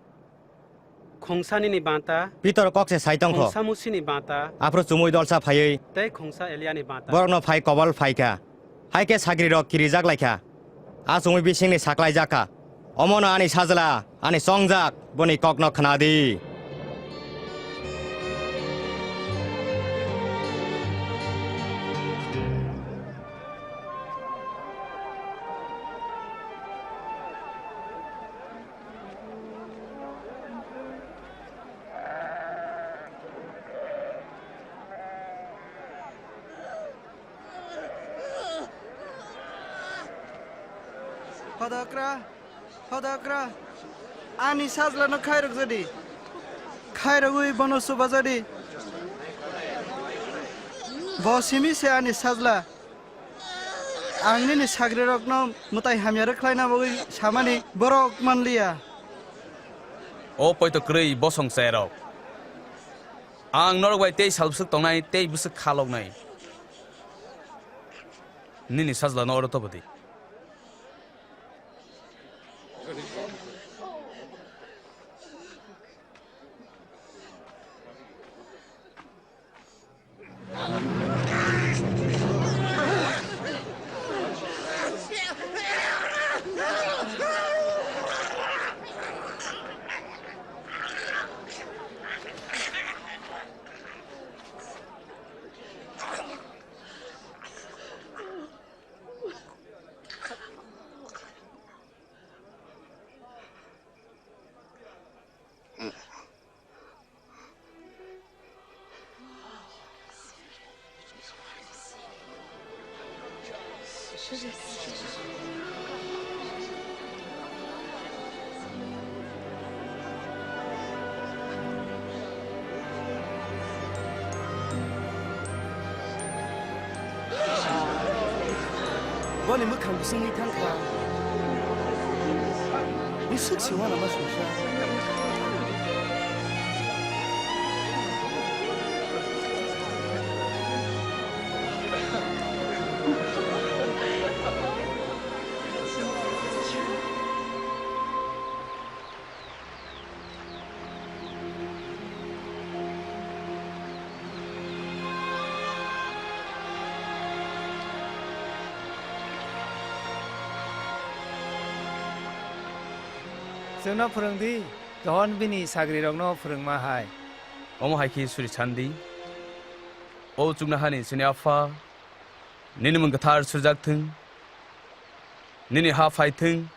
khongsa nini banta, Pitor kok se sai tongkho. Khongsa Musini banta, aphuru chumui dolsa phaiwi, tei khongsa Eliani banta. Borokno phai kobol phaikha. Hai khe sagrirok kirijak laikha. A chumui bisingni saklaijak kha. Omono ani sajla, ani chongjak, boni kokno khna di. Hodokra, hodokra, ani sajlano khairok jadi, khairogwi bono chuba jadi. Bo simi se ani sajla. Ang nini sagrirokno mwtai hamya rwkhlaina bagwi samani borok manliya. O poito kwrwi bosong chayarok, ang norok bai tei sal bwswk tongnai tei bwswk kha loknai. Nini sajlano oro tobo di. Boni mwkhang bisingwi thangkha. Bisik siwana ma sungsa. Chwngno phwrwng di, Johon bini sagrirokno phwrwngma hai. Omo hai khe suri san di, O chuknohani chwngni Apha, nini mung kwthar surjak thung, nini ha phai thung,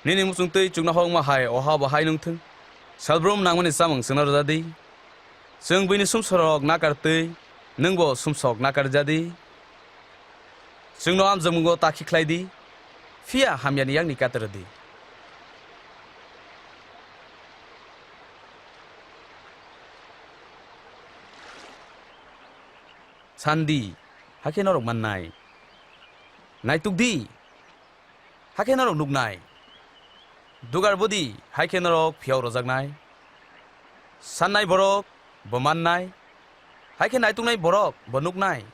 nini muchung twi chuknoha wngma hai o ha bo hai nung thung. Salbrum nangmani chamung chwngno rwja di. Chwng buini sumsorok nakar twi nwngbo sumsok nakar rwja di. Chwngno amjokmungo ta khikhlai di, phiya hamyani yakni kata rw di. San di, hakhe norok mannai. Naituk di, hakhe norok nuknai. Dugar budi, hakhe norok phiyok rojaknai. Sannai borok bo mannai, hakhe naituknai borok bo nuknai.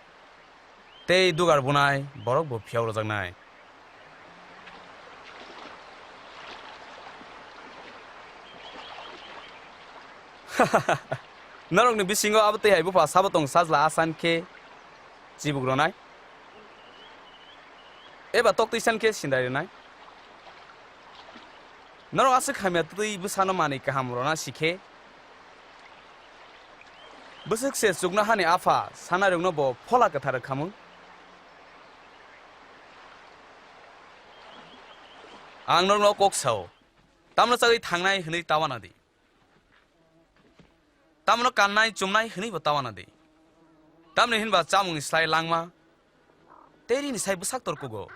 Tei dugar bunai borok bo phiyok rojaknai. Norokni bisingo abo twi hai bupha sabo tong sajla asan khe chibuk rwnai? Eba tok twi san khe sindai rwnai? Norok aswk hamya twi bwsano manwi kaham rwna si khe, bwswk se chuknohani Apha sanarokno bo Phola Kwthar rwkhamung. Ang norokno kok sao, tamno chagwi thangnai hwnwi ta uana di. Tamno kannai chumnai hwnwi bo ta uana di. Tamni hinba chamungni slai langma tei rini sai bwsak tor kugo.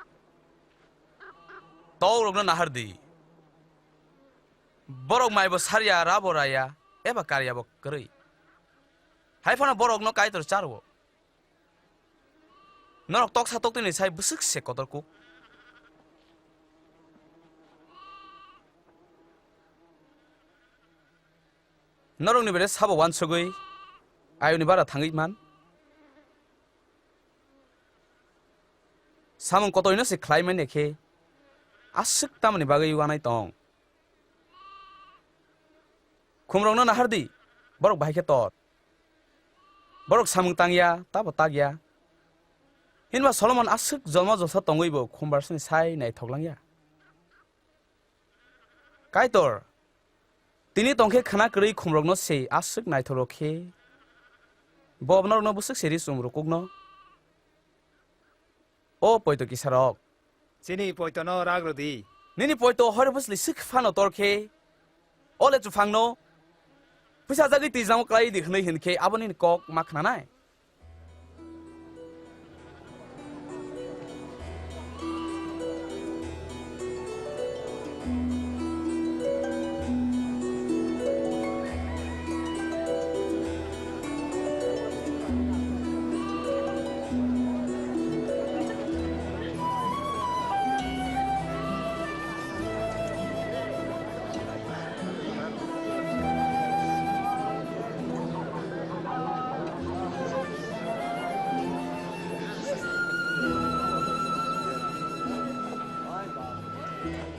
Tokrokno nahar di. Borok maibo sarya, rabo raya, eba karyabo kwrwi. Hai phano borokno Kaitor cha rwo. Norok toksa toktwini sai bwswk se kotor kuk. Norokni bere sabo uansugwi ayoni bara thangwi man. Samung kotorino se khlai manya khe aswk tamoni bagwi uanai tong? Khumrokno nahar di, borok bahai khe tor. Borok samung tang ya, tabo tak ya. Hinba Solomon aswk jolma jolsa tongwi bo khumbarsani sai naithok lang ya. Kaitor, tini tong khe khna kwrwi khumrokno se aswk naithok rw khe, bo norokno bwswk se ri chum rw kukno? O poito kisarok. Chini poitono rak rw di. Nini poito hor bwsli swk phano tor khe, o le chuphangno phuisa jagwi twijlango klai di hwnwi hin khe abo nini kok ma khnanai?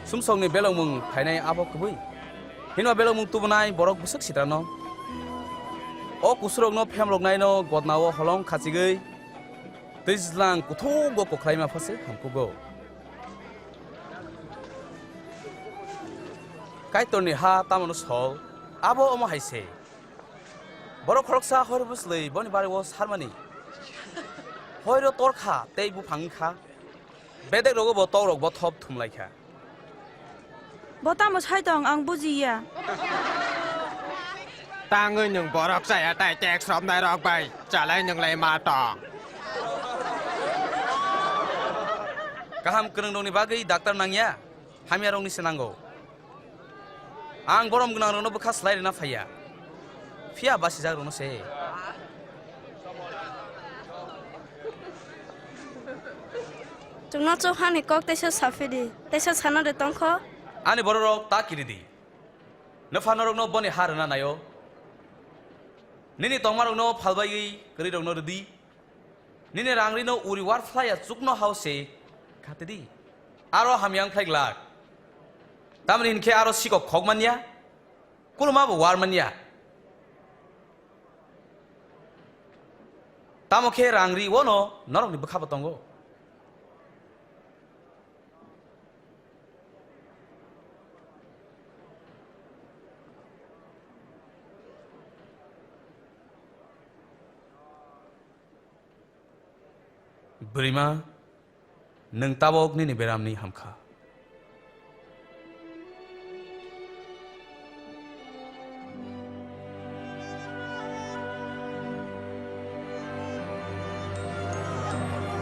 Sumsokni belokmung phainai abo kwbwi. Hino belokmung tubunai borok bwswk sitrano. O kusurokno phemroknaino godnao holong khachigwi twijlang kuthugo kokhraima phase hamkugo. Kaitorni ha tamoni sol, abo omo hai se. Borok khoroksa hor bwslwi boni bario sarmani. Hoiro tor kha tei buphang wng kha. Bedek rogo bo tok rok bothop thum lai kha. Bo tamo sai tong ang buji ya. Tangwi nwng borok chaya tai tax romnai rok bai chalai nwng lai ma tong. Kaham kwrwngrokni bagwi daktar nangya, hamyarokni se nango. Ang borom gwnangrokno bwkha slai rwna phaiya, phiya basijakrokno se. Chwngno chukha ni kok teisa saphidi, teisa sana de tongkho. Ani bororok ta kiridi. Nwpha norokno boni ha rwna naio. Nini tongmarokno phalbaiwi kwrwirokno rwdi. Nini rangrino uri war phlaiya chukno hao se khatidi. Aro hamya wng phlai glak. Tamni hinkhe aro sikok khok manya, kuluma bo war manya. Tamo khe rangri wono norokni bwkha bo tongo. Bwrwima, nwng tabok nini beramni hamkha.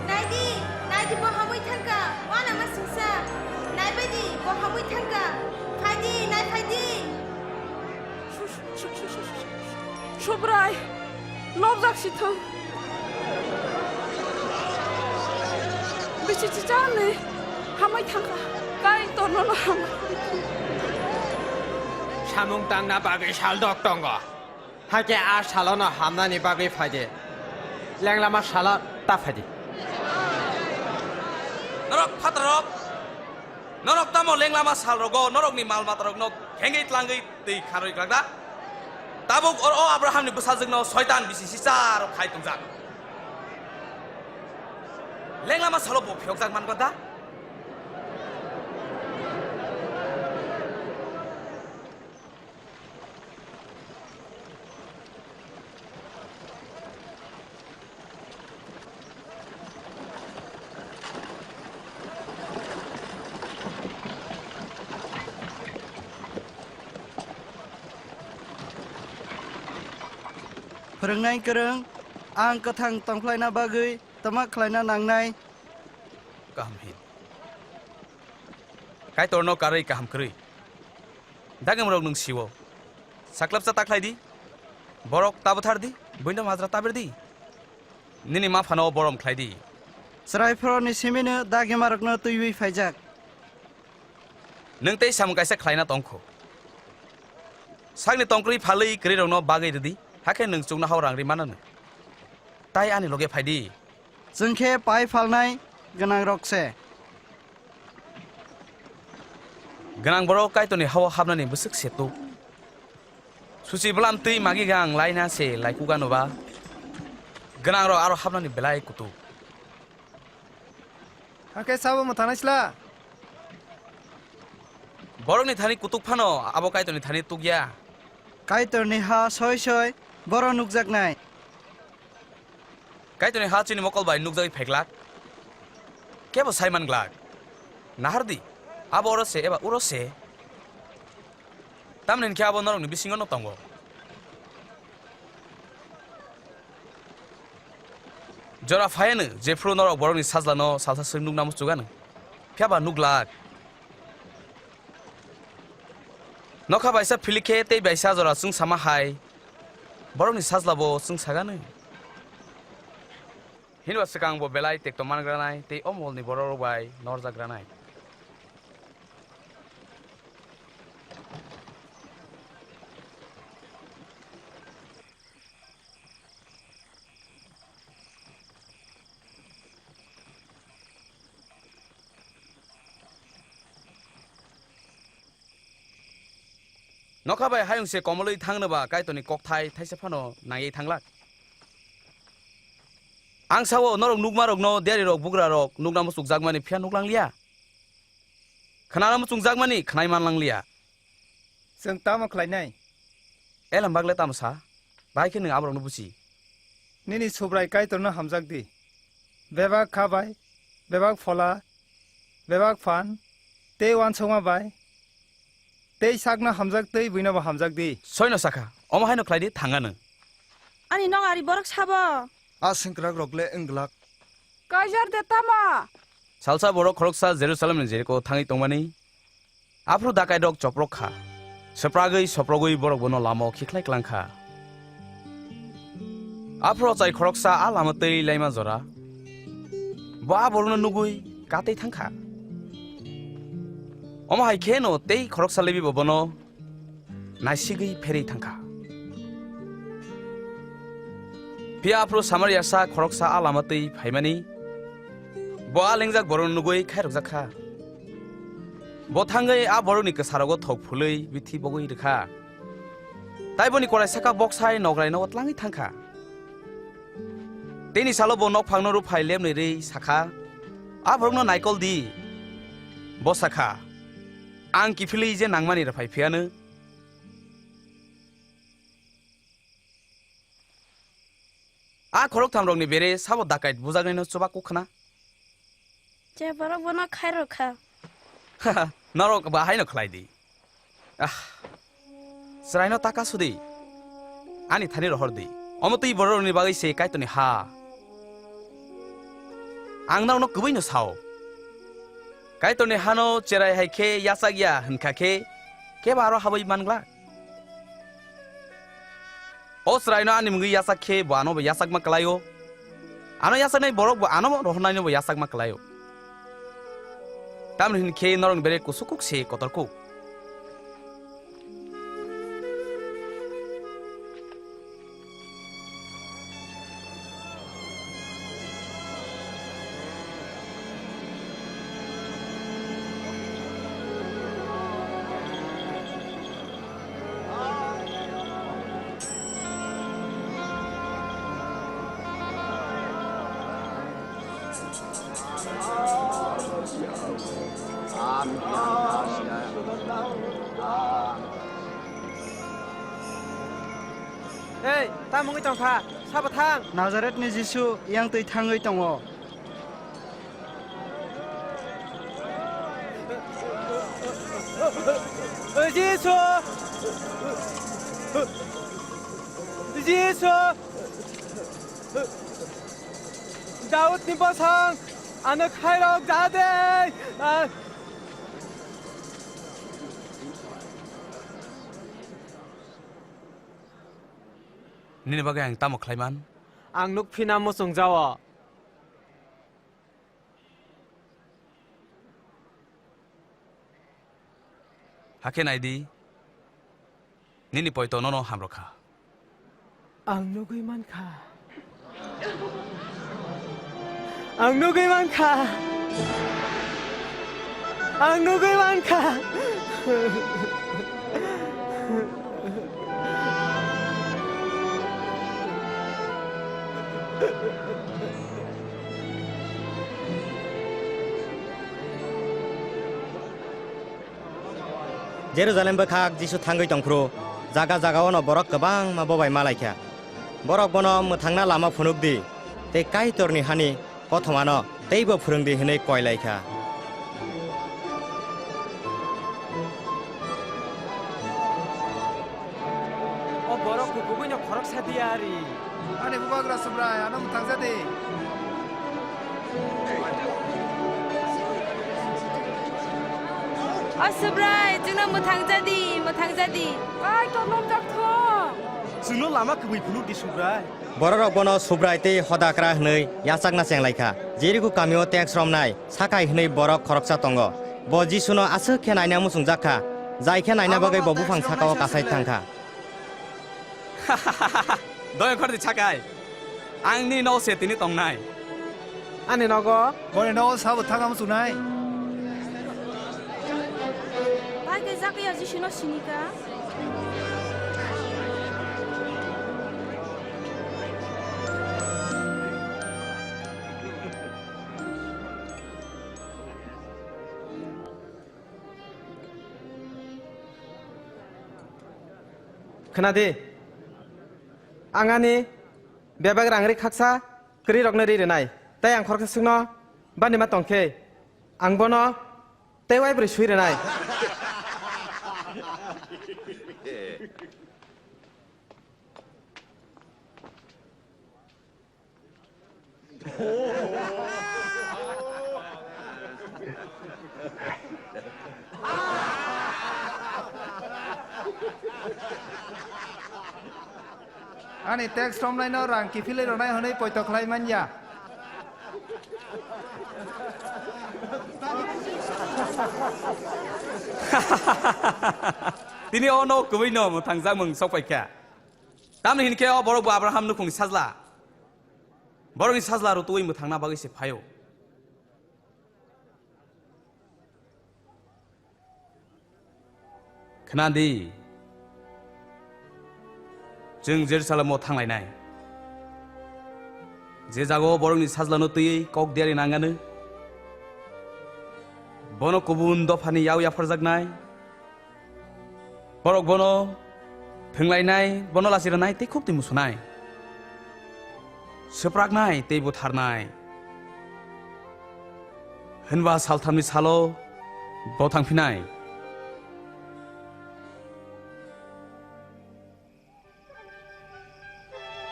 Naidi, naidi, bo hamwi thangkha, uanama singsa. Naibaidi, bo hamwi thangkha. Phaidi, nai phaidi. Subrai, nokjak si thung. Bisi chichani hamwi thangkha, Kaitorno no hamwi. Samung tangna bagwi sal dok tongo. Hakhe a salono hamnani bagwi phaidi. Lenglama salo ta phaidi. Norok phatarok, norok tamo lenglama salrogo norokni mal matarokno khengwi tlangwi twi kharwi glak da? Tabuk oro o Abrahamni bwsajwkno Soitan bisi sisa rok khai tongjak. Lenglama salo bo phiyokjak man glak da? Phwrwngnai kwrwng, ang kwthang tongphlaina bagwi tama khlaina nangnai? Kaham hin. Kaitorno karwi kaham kwrwi. Dagimrok nwng siwo. Saklapsa ta khlai di. Borok ta bwthar di. Buino majra ta ber di. Nini ma phano borom khlai di. Chwrai phoroni simino dagimarokno twiwi phaijak. Nwng tei samung kaisa khlaina tongkho. Sakni tongkrwi phalwi kwrwirokno bagwi rwdi, hakhe nwng chuknohao rang rwi mananw. Tai ani loge phai di. Chwng khe pai phalnai gwnangrok se. Gwnang borok Kaitorni ha-o hapnani bwswk se tuk. Suchi bwlam twi magi gang laina se laikuk anw ba. Gwnangrok aro hapnani belai kutuk. Hakhe sabo mwthanai sla? Borokni thani kutuk phano abo Kaitorni thani tukya. Kaitorni ha soi soi boro nukjaknai. Kaitorni ha chini mokol bai nukjagwi phaiglak. Kebo sai man glak. Nahar di, abo oro se eba uro se. Tamni hinkhe abo norokni bisingo no tongo. Jora phaiyanw, jephru norok borokni sajlano salsa swk nukna muchugano. Phiyaba nuglak. Nokha baisa philikhe tei baisa jora chwng sama hai, borokni sajlabo chwng saganw. Hinba swkang bo belai tekto mangranai tei o molni bororok bai norjagranai. Nokha bai hayung se komolwi thangno ba Kaitorni kokthai thaisa phano naiwi thanglak. Ang sao norok nukmarokno diarirok bugrarok nukna muchukjakmani phiya nuklangliya. Khnana muchungjakmani khnai manlangliya. Chwng tamo khlainai? Elam bagle tamo sa? Bahai khe nwng aborokno buchi. Nini Subrai Kaitorno hamjak di. Bebak kha bai, bebak phola, bebak phan, tei uansukma bai, tei sakno hamjak tei buino bo hamjak di. Soino sakha, omo haino khlai di, thanga nwng. Ani nok ari borok sabo? A sengkrak rok le wng glak. Kaijar de tamo? Salsa borok khoroksa Jerusalemni Jeriko thangwi tongmani, aphuru dakairok choprok kha. Swpragwi soprogwi borok bono lamao khikhlai klang kha. Aphuru ochai khoroksa a lama twi laima jora, bo a borokno nugwi katwi thang kha. Omo hai kheno tei khoroksa Lebi bo bono naisigwi pherwi thang kha. Phiya aphuru Samariasa khoroksa a lama twi phaimani, bo a lengjak borokno nugwi khairokjak kha. Bo thangwi a borokni kwsarogo thok phulwi bithi bogwi rwkha. Tai boni korai saka boksai nograino o tlangwi thang kha. Teini salo bo nokphangno rwphai lemnwi rwi sakha, "A borokno naikol di." Bo sakha, "Ang kiphilwi je nangmani rwphai phiyano." A khoroktham rokni bere sabo dakait bujaknaino chuba kuk khna. Je borok bono khairok kha. Norok ba haino khlai di. Ah, chwraino taka sudi. Ani thani rohor di. Omo twi bororokni bagwi se Kaitorni ha. Ang norokno kwbwino sao. Kaitorni hano cherai hai khe yachak ya hwn kha khe, kebo aro habwi man glak? O chwraino ani mungwi yachak khe bo ano bo yachakma kwlaio. Ano yachaknai borok bo ano rohornaino bo yachakma kwlaio. Tamni hwn khe norokni bere kusu kuk se kotor kuk. Ei, tamo wngwi tong kha? Sabo thang? Nazaretni Jisu yang twi thangwi tongo. Jisu! Jisu! Daudni bosong, ano khairok ja de! Ah! Nini bagwi ang tamo khlaiman? Ang nuk phina muchung jao. Hakhe nai di, nini poito nono hamrwkha. Ang nugwi mankha. Ang nugwi mankha. Ang nugwi mankha. Jerusalem bwkhak Jisu thangwi tongphuru jaga jagao'-no borok kwbangma bobai ma lai kha. Borok bono, "Mwthangna lama phunuk di, tei Kaitorni hani kothomano teibo phwrwng di," hwnwi koi lai kha. O borok kubugwino khoroksa di ari. Ani bubagra Subrai, ano mwthangja di. O Subrai, chwngno mwthangja di, mwthangja di. Ai, tongnong jak thung. Chwngno lama kwbwi phunuk di, Subrai. Bororok bono Subrai tei Hodakra hwnwi yachakna cheng lai kha. Jeriko kamio teks romnai Sakai hwnwi borok khoroksa tongo. Bo Jisuno aswk khe naina muchungjak kha, jai khe naina bagwi bo buphang sakao kasai thang kha. Doyang khordi Sakai. Ang nini nogo se tini tongnai. Ani nogo? Boni nogo sabo thangna muchungnai. Bai khe Jakaiya Jisuno sini kha. Khna di, ang ani bebak rang ri khaksa kwrwi rokno ri rwnai, tei ang khoroksa swkno bani ma tong khe, ang bono tei waibrwi swi rwnai. Ani tax romnaino rang kiphilwi rwnai hwnwi poito khlai man ya. Tini o nok kwbwi no mwthangjakmung sok phaikha. Tamni hinkhe o borok bo Abraham nukhungni sajla. Borokni sajla rwtwi mwthangna bagwi se phaio. Khna di, chwng Jerusalemo thanglainai. Je jagao borokni sajlano twiwi kok diyari nangano, bono kubun dophani yao yapharjaknai. Borok bono thwnglainai, bono lachiranai tei khuk twi musunai. Swpraknai tei butharnai. Hwnba salthamni salo bo thangphinai.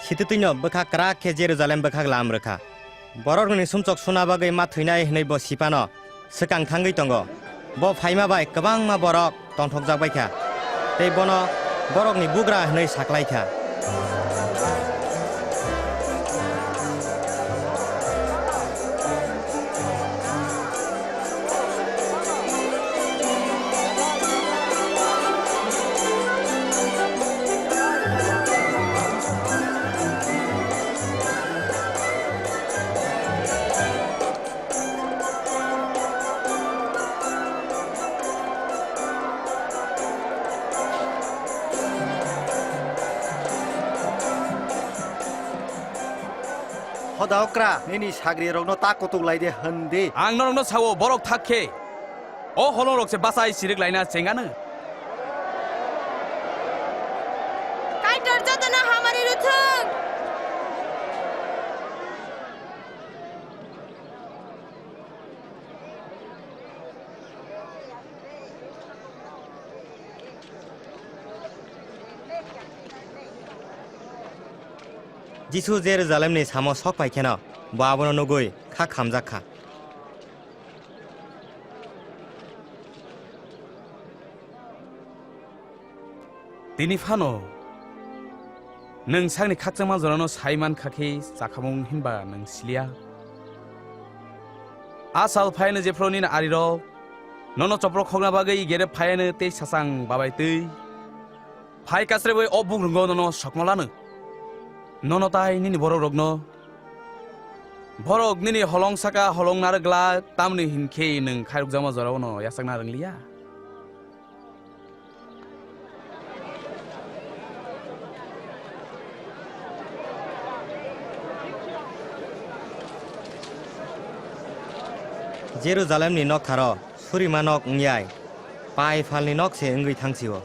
Sititwino bwkha kwrak khe Jerusalem bwkhak lam rwkha. Borokni sumsok suna bagwi ma thwinai hwnwi bo sipano swkang thangwi tongo. Bo phaima bai kwbangma borok tongthokjak bai kha, tei bono borokni bugra hwnwi saklai kha. Hoda okra, nini sagrirokno ta kutuk lai de hwn di. Ang norokno sao, borok thak khe o holongrok se bachai chirik laina chengano. Kaitor jotono hamari rwthwng. Jisu Jerusalemni samo sok pai kheno, bo abono nugwi kha khamjak kha. Tini phano nwng sakni khakchangma jorano sai man kha khe chakhamung hinba nwng siliya. A sal phaiano jephru nini arirok nono chopro khokna bagwi gerep phaiano tei sachang babai twi phai kasrebwi o bugrwngo nono sokma lano. Nono tai nini borokrokno, borok nini holong saka holong narwk glak, tamni hinkhe nwng khairokjakma jorao'-no yachakna rwngliya. Jerusalemni noktharo surima nok wngyai, pai phalni nok se wngwi thang sio.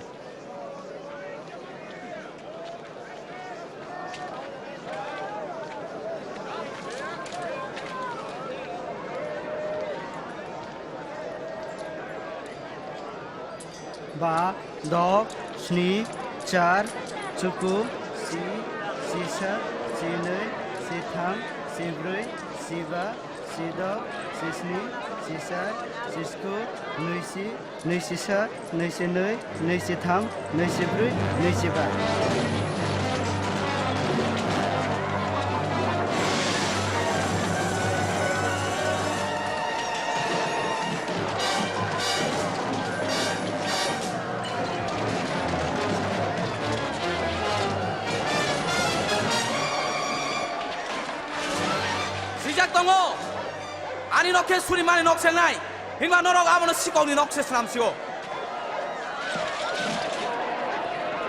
Ba, dok, sni, char, chuku, si, sisa, sinwi, sitham, sibrwi, siba, sidok, sisni, sisai, sisku, nwisi, Nwi sisa, nwi sinwi, nwi sitham, nwi sibrwi, nwi siba. Swijak tongo, ani nok khe suri mani nok se wngnai. Hinba norok abono sikokni nok se swnam sio.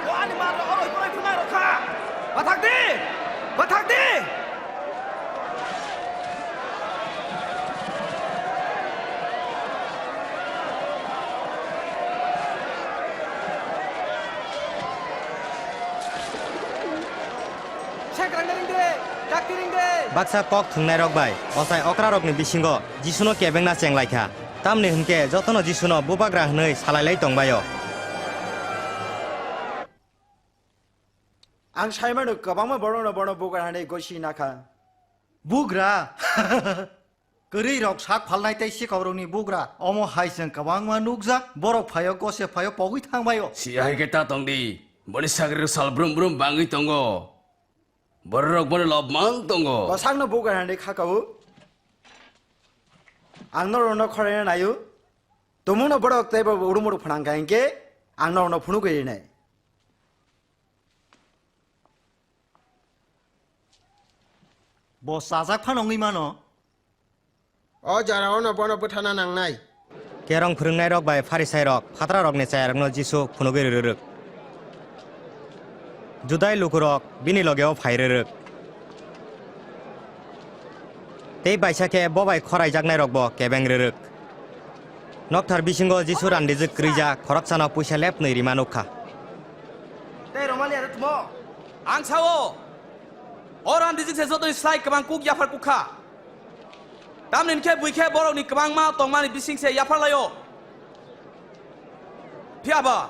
O ani mar rok oroi poroi phunai rok kha. Bathak di! Bathak di! Sekrang ring de, dakti ring de. Baksa kok thwngnairok bai ochai okrarokni bisingo Jisuno kebengna chenglaikha. Tamni hwnkhe jotono Jisuno Bubagra hwnwi salailai tongbaio. Ang saimano kwbangma borokno bono Bubagra hwnwi gosi nakha. Bugra? Rwi rok sak phalnai tei sikok rokni bugra. Omo hai chwng kwbangma nukjak. Borok phaio, gose phaio, pogwi thangbaio. Si hai khe ta tong di. Boni sagri rok sal brum brum bangwi tongo. Borok rok boni lobmang tongo. Bwsakno bugra hinwi kha kabo. Ang norokno khoraina naio. Tumungno borok tei bo urumuru phnang kha hinkhe ang norokno phunugwi rinai. Bo chajak phano wngwi mano. O jora-o no bono bwthana nangnai. Kerong phwrwngnairok bai Pharisairok phatrarokni chayarokno Jisu phunugwi rwrwk. Judai lukurok bini logeo phai rwrwk. Tei baisa khe bo bai khoraijaknairokbo kebeng rwrwk. Nokthar bisingo Jisu randijwk kwrwija khoroksano puisa lepnwi rima nuk kha. Tei romani aro tumo? Ang sao, o randijwk se jotoni slai kwbang kuk yaphar kuk kha. Tamni hwn khe bui khe borokni kwbangma tongmani bising se yaphar lai-o. Phiya ba,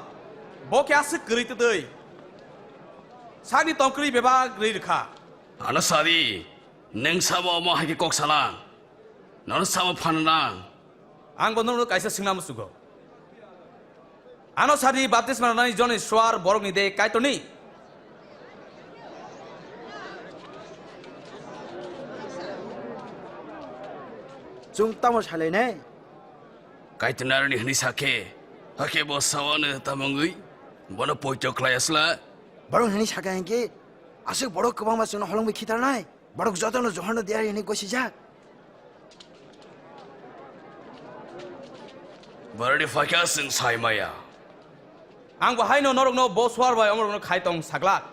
bo khe aswk kwrwi twtwi. Sakni tong kwrwi bebak rwi rwkha. Ano sadi, nwng sabo omo hai khe kok salang? Nono sabo phan nang? Ang bo nono kaisa swngna muchugo. Ano sadi baptisma rwnani Jonni suar borokni de Kaitorni? Chwng tamo salainai? Kaitorni aroni hwnwi sa khe, hakhe bo sawano tamo wngwi bono poito khlai asla? Borok hwnwi sa kha hinkhe, aswk borok kwbangma chwngno holongwi khitarnai. Borok jotono Johonno diari hwnwi gosijak. Borokni phaikha chwng sai maya. Ang bo haino norokno bo suar bai omorokno khai tong saglak.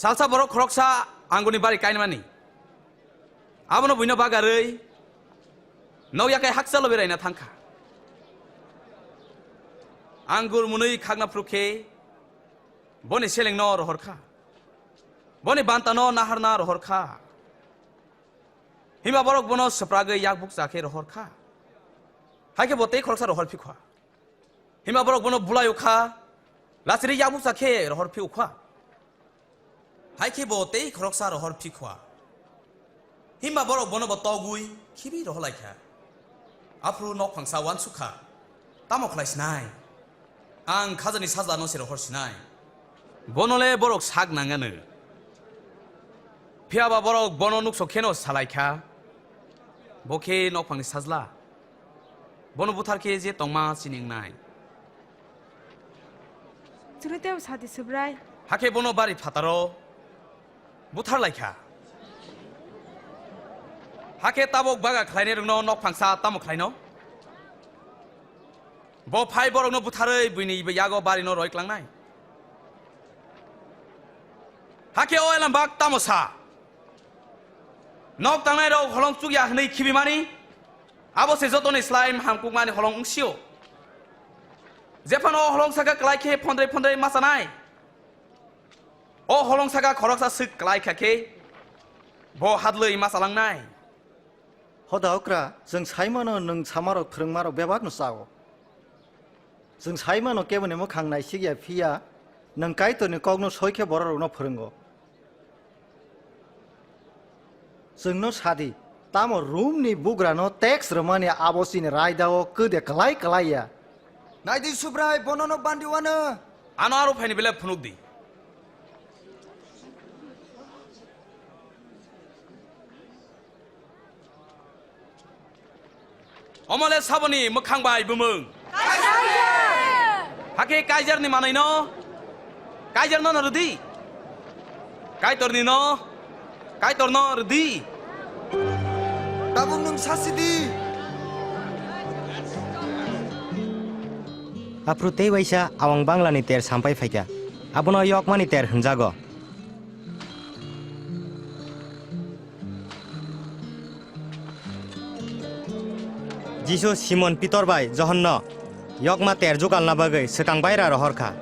Salsa borok khoroksa angurni bari kainmani. Abono buino bagarwi nok yakai hakchalo beraina thangkha. Angur mwnwi khakna phuru khe boni selengno rohor kha. Boni bantano naharna rohor kha. Himba borok bono swpragwi yakbuk cha khe rohor kha. Hai khe bo tei khoroksa rohor phikha. Himba borok bono bulai ukha, lachiri yakbukcha khe rohor phi ukha. Hai khe bo tei khoroksa rohor phi khwa. Himba borok bono bo togwi khibi rohor lai kha. Aphuru nok phangsa uansuk kha, "Tamo khlai sinai? Ang khajani sajla no se rohor sinai." Bono le borok sak nangano. Phiya ba borok bono nuksok kheno salai kha, "Bo khe nok phangni sajla." Bono buthar khe je tongma chini wngnai. Chwrwi teibo sadi Subrai. Hakhe bono bari phataro buthar lai kha. Hakhe tabok baga khlainai rokno nok phangsa tamo khlaino? Bo phai borokno butharwi buini yago barino roi klangnai. Hakhe o elambak tamo sa? Nok tangnai rok holong chukya hwnwi khibimani, abo se jotoni slai hamkukmani holong wngsio. Jephano o holong saka klai khe phondrei phondrei machanai, o holong saka khoroksa swk klai kha khe bo hadlwi machalangnai. Hoda okra, chwng sai mano nwng samarok phwrwngmarok bebakno chao. Chwng sai mano keboni mwkhang naisik ya phiya, nwng Kaitorni kokno soi khe bororokno phwrwngo. Chwngno sadi, tamo Romni bugrano teks rwmani abo chini raidao kwde klai klai ya? Nai di Subrai, bono no bandi wano. Ano aro phaini belai phunuk di. Omo le saboni mwkhang bai bumung? Kaiser! Hakhe Kaiser ni manwi no Kaiser no no rwdi. Kaitor ni no Kaitor no rwdi. Tabuk nwng sasi di. Aphuru tei waisa awang Bangla ni ter sampai phaikha. Abono Yokmani ter hwnjago. Jisu Simon Pitor bai Johonno yokma ter jugalna bagwi swkang baira rohor kha.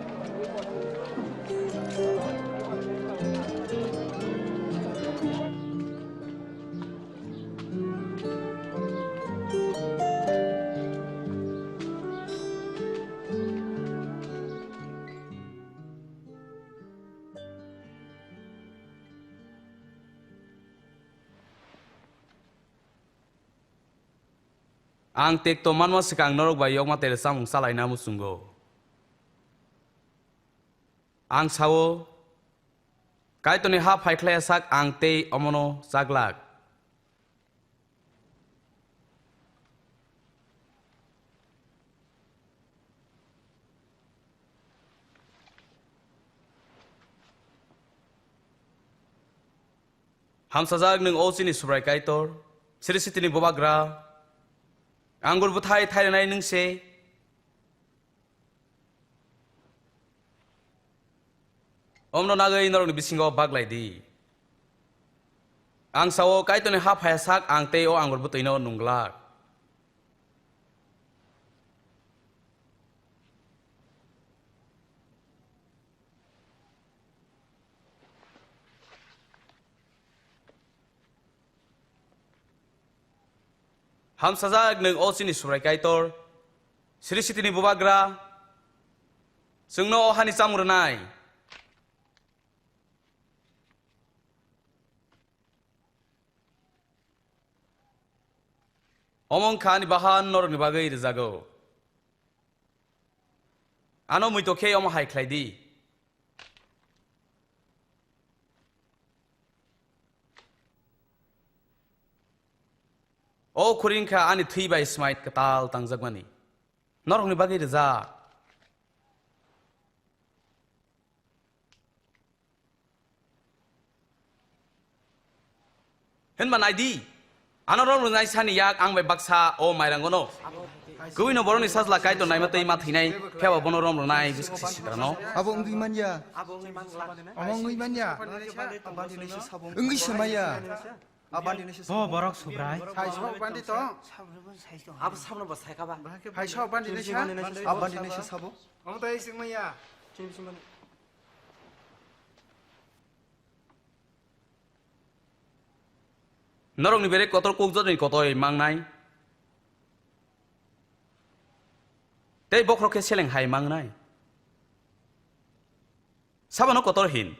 Ang tekto manma swkang norok bai yokma tere chamung chalaina muchungo. Ang sao, Kaitorni ha phaikhlai sak ang tei omono chaglak. Hamsajak nwng, o chini Subrai Kaitor, Sri Sitini Bubagra, anggur bwthai thairinai nwng se. Omno nagwi norokni bisingo baglai di. Ang sao, Kaitorni ha phaiya sak ang tei o anggur bwtwino nunglak. Hamsajak nwng, o chini Subrai Kaitor, Sri Sitini Bubagra, chwngno o hani chamung rwnai. Omo wngkha ani bahan norokni bagwi rwjago. Ano muitok khe omo hai khlai di. O khuri wngkha ani thwi bai smai kwtal tangjakmani. Norokni bagwi rwjak. Hinba nai di, ano rom rwnai sani yak ang bai baksa o mairangono. Kwbwino borokni sajla Kaitor naima tei ma thwinai, phiya ba bono rom rwnai bwswk se sitrano. Abo wngwi manya. Abo wngwi manya. Wngwi se maya. Bo borok Subrai. Hai sok bandi to. Abo sabno bo saika ba. Hai sok bandi ni sa. Abo bandi ni sa sabo. Omo to ei sing maya. Norokni bere kotor kuk jotoni kotoi mangnai. Tei bokhorok khe seleng hai mangnai. Sabano kotor hin.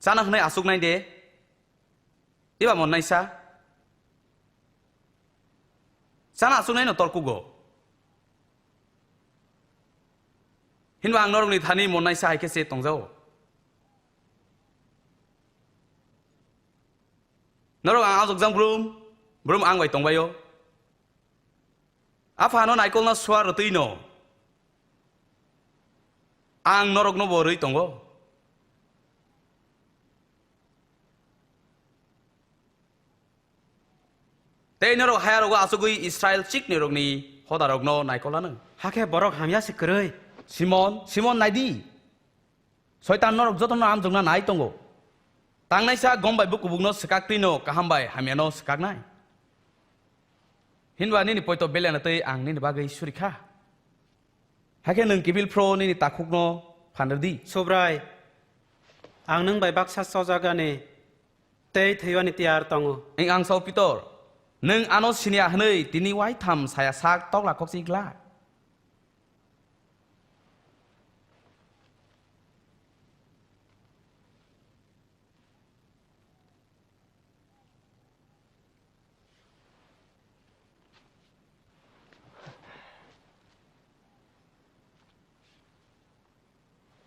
Chana hwnwi achuknai de. Eba monnaisa. Chana achuknaino torkugo. Hinba ang norokni thani monnaisa hai khe se tongjao. Norok ang ajokjang brum, brum ang bai tongbaio. Apha ano naikolna suar rwtwi no. Ang norokno bo rwi tongo. Tei norok hayarogo achugwi Israel chikni rokni hodarokno naikol anw. Hakhe borok hamya se kwrwi. Simon, Simon, nai di. Soitan norok jotono amjokna nai tongo. Tangnaisa gom bai bukubukno swkak twi no kaham bai hamyano swkaknai. Hinba nini poito beliana twi ang nini bagwi suri kha. Hakhe nwng kibil phro nini takhukno phan rw di. Subrai, ang nwng bai baksa chojagani tei thwiwani tiyar tongo. Wng ang sao Pitor, nwng ano siniya hwnwi tini uaitham saya sak tokla khokchi glak.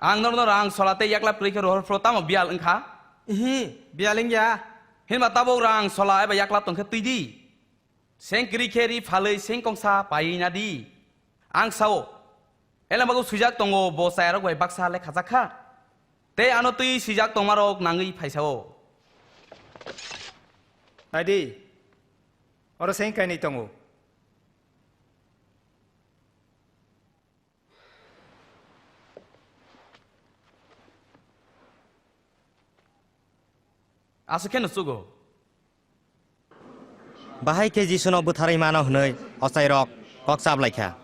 Ang norokno rang sola tei yaklap kwrwi khe rohor phro tamo biyal wngkha? Ihi, biyal wngya. Hinba tabuk rang sola eba yaklap tongkhe twi di. Seng kwrwi khe ri phalwi seng kongsa paiwi na di. Ang sao, Elembagw swijak tongo, bo chayarok bai baksa lekhajak kha. Tei ano twi swijak tongmarok nangwi phaisao. Nai di, oro seng kainwi tongo. Aswk khe no chugo. Bahai khe Jisuno bwtharwi mano hwnwi ochairok kok chap lai kha.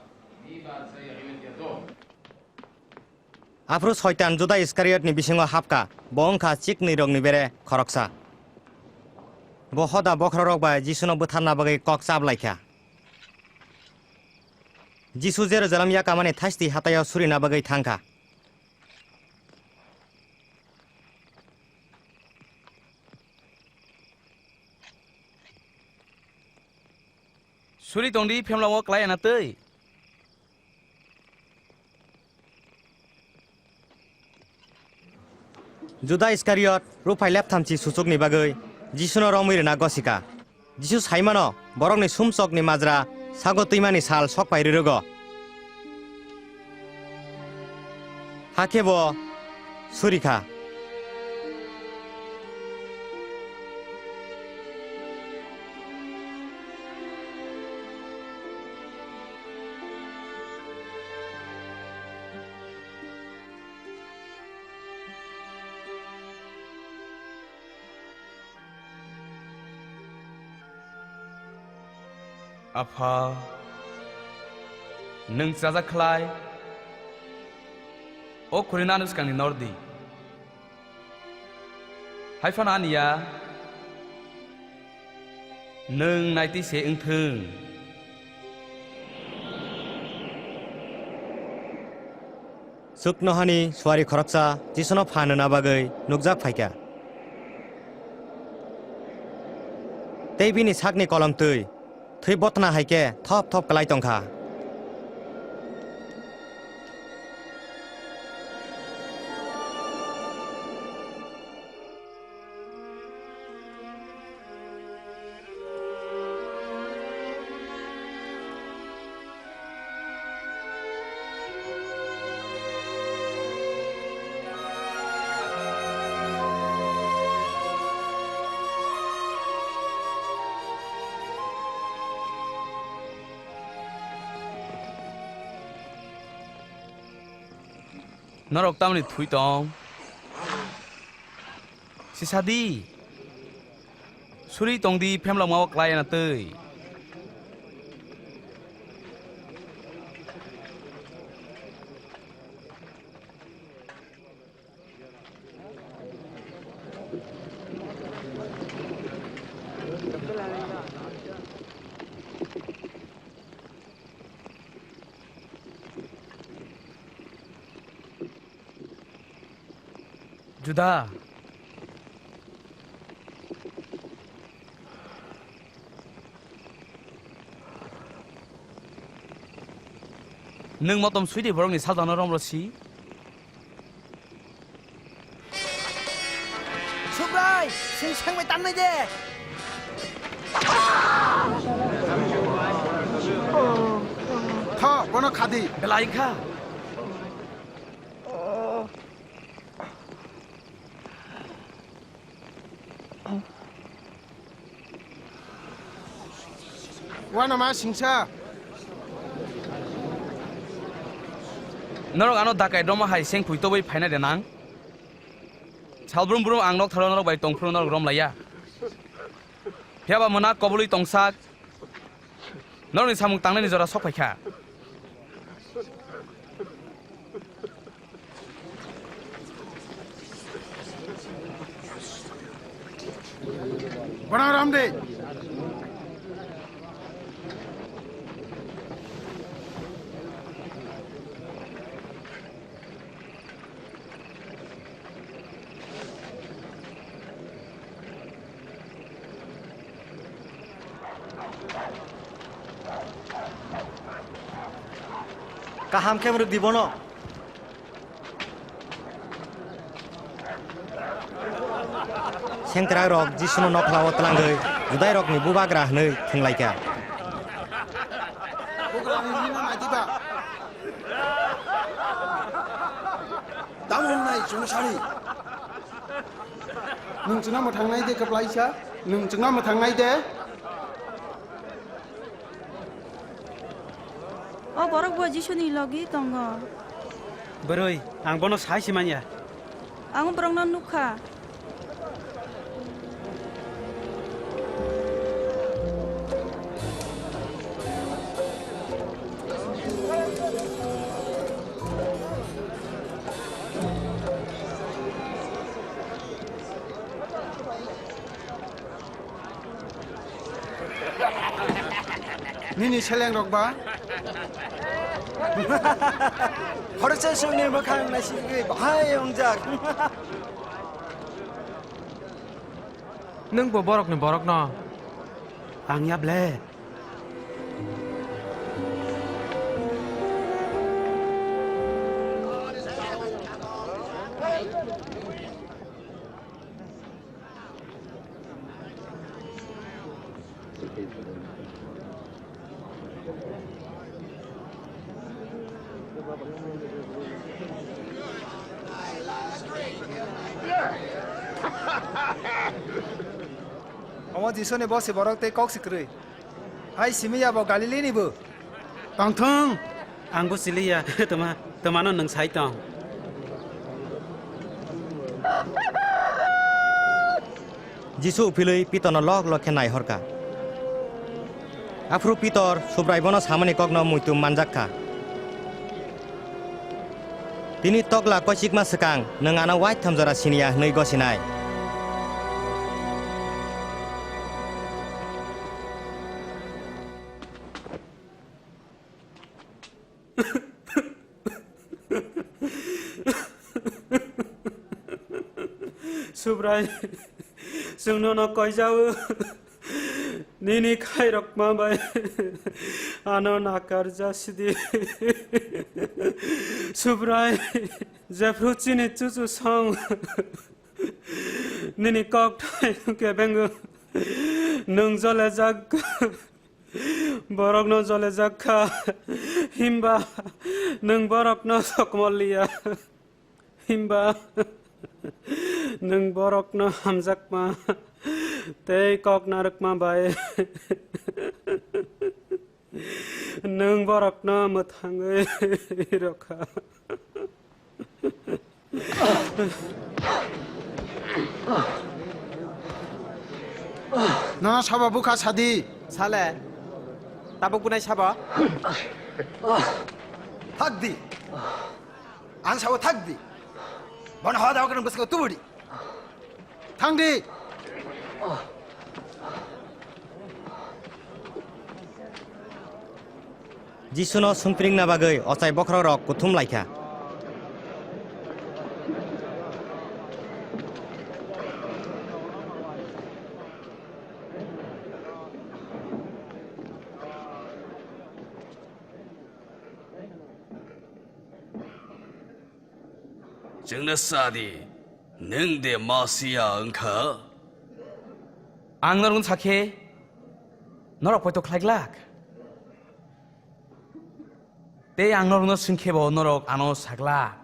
Aphuru Soitan Juda Iskariotni bisingo hap kha, bo wng kha chiknwirokni bere khoroksa. Bo hoda bokhorok bai Jisuno bwtharna bagwi kok chap lai kha. Jisu Jerusalem yakamani thaistwi hataio surina bagwi thang kha. Suri tongdi, phemlao klai anatwi. Juda Iskariot, ruphai lepthamchi suchukni bagwi Jisuno romwi rwna gosika. Jisu saimano borokni sumsokni majra sago twimani sal sok pai rwrwgo. Hakhe bo suri kha. Apha, nwng chajak khlai, o khuri nani swkangni nor di. Hai phano ani ya, nwng naitwi se wng thung. Chuknohani suari khoroksa Jisuno phan rwna bagwi nukjak phaikha. Tei bini sakni kolomtwi thwi botna hai khe thop thop klai tongkha. Norok tamni thwi tong? Sisa di. Suri tong di, phemlokma o klai anatwi. Juda. Nwng motom swi di borokni sajlano romro si. Subrai, sing sangbai tannai de. Tho, bono khadi. Belai kha. Uanama singsa. Norok ano dakai rwma hai seng phui tobwi phaina de nang? Salbrum brum ang nok tharo norok bai tongphuru norok rom laiya. Phiya ba mwnak kobului tongsak. Norokni samung tangnaini jora sok phaikha. Bono rom de. Kaham khe mwrwk di bono. Sengkrak rok Jisuno nokla o twlangwi Judai rokni bubagra hwnwi thwnglaikha. Bugrani hwnwi nang nai diba? Tamo hwnwi nai chwng sari. Nwng chwngno mwthangnai de kwplaisa? Nwng chwngno mwthangnai de? O borok bo Jisuni logi tongo. Bwrwi, ang bono sai se manya. Ang borokno nukha. Nini seleng rok ba? Khoroksa songni mwkhang naisigwi bahai wngjak. Nwng bo borokni borokno? Ang ya ble. Omo Jisuni bosi borok tei kok si kwrwi. Hai simi ya bo Galilini bo. Tongthung, ang bo siliya, tuma, tumano nwng sai tong. Jisu uphilwi Pitorno lok lok khe naihor kha. Aphuru Pitor Subrai bono samani kokno muitu manjak kha. Tini tokla koichikma swkang nwng ano waitham jora siniya hwnwi gosinai. Subrai, chwng nono koijao. Nini khairokma bai ano nakar jasidi. Subrai, jephru chini chuchu song. Nini kok thai kebeng nwng jole jak. Borokno jole jak kha, himba nwng borokno sokmol liya. Himba nwng borokno hamjakma tei kok narwkma bai nwng borokno mwthangwi rw kha. Nono sabo bwkha sadi. Sale. Tabuk bunai sabo. Thak di. Ang sabo thak di. Bono hoda okon bwskango tubudi. Thang di. Jisuno sungpringna bagwi ochai bokhorokrok kuthum lai kha. Chwngno sa di, nwng de Masia wng kha? Ang norokno sa khe norok poito khlai glak. Tei ang norokno swng khe bo norok ano sa glak.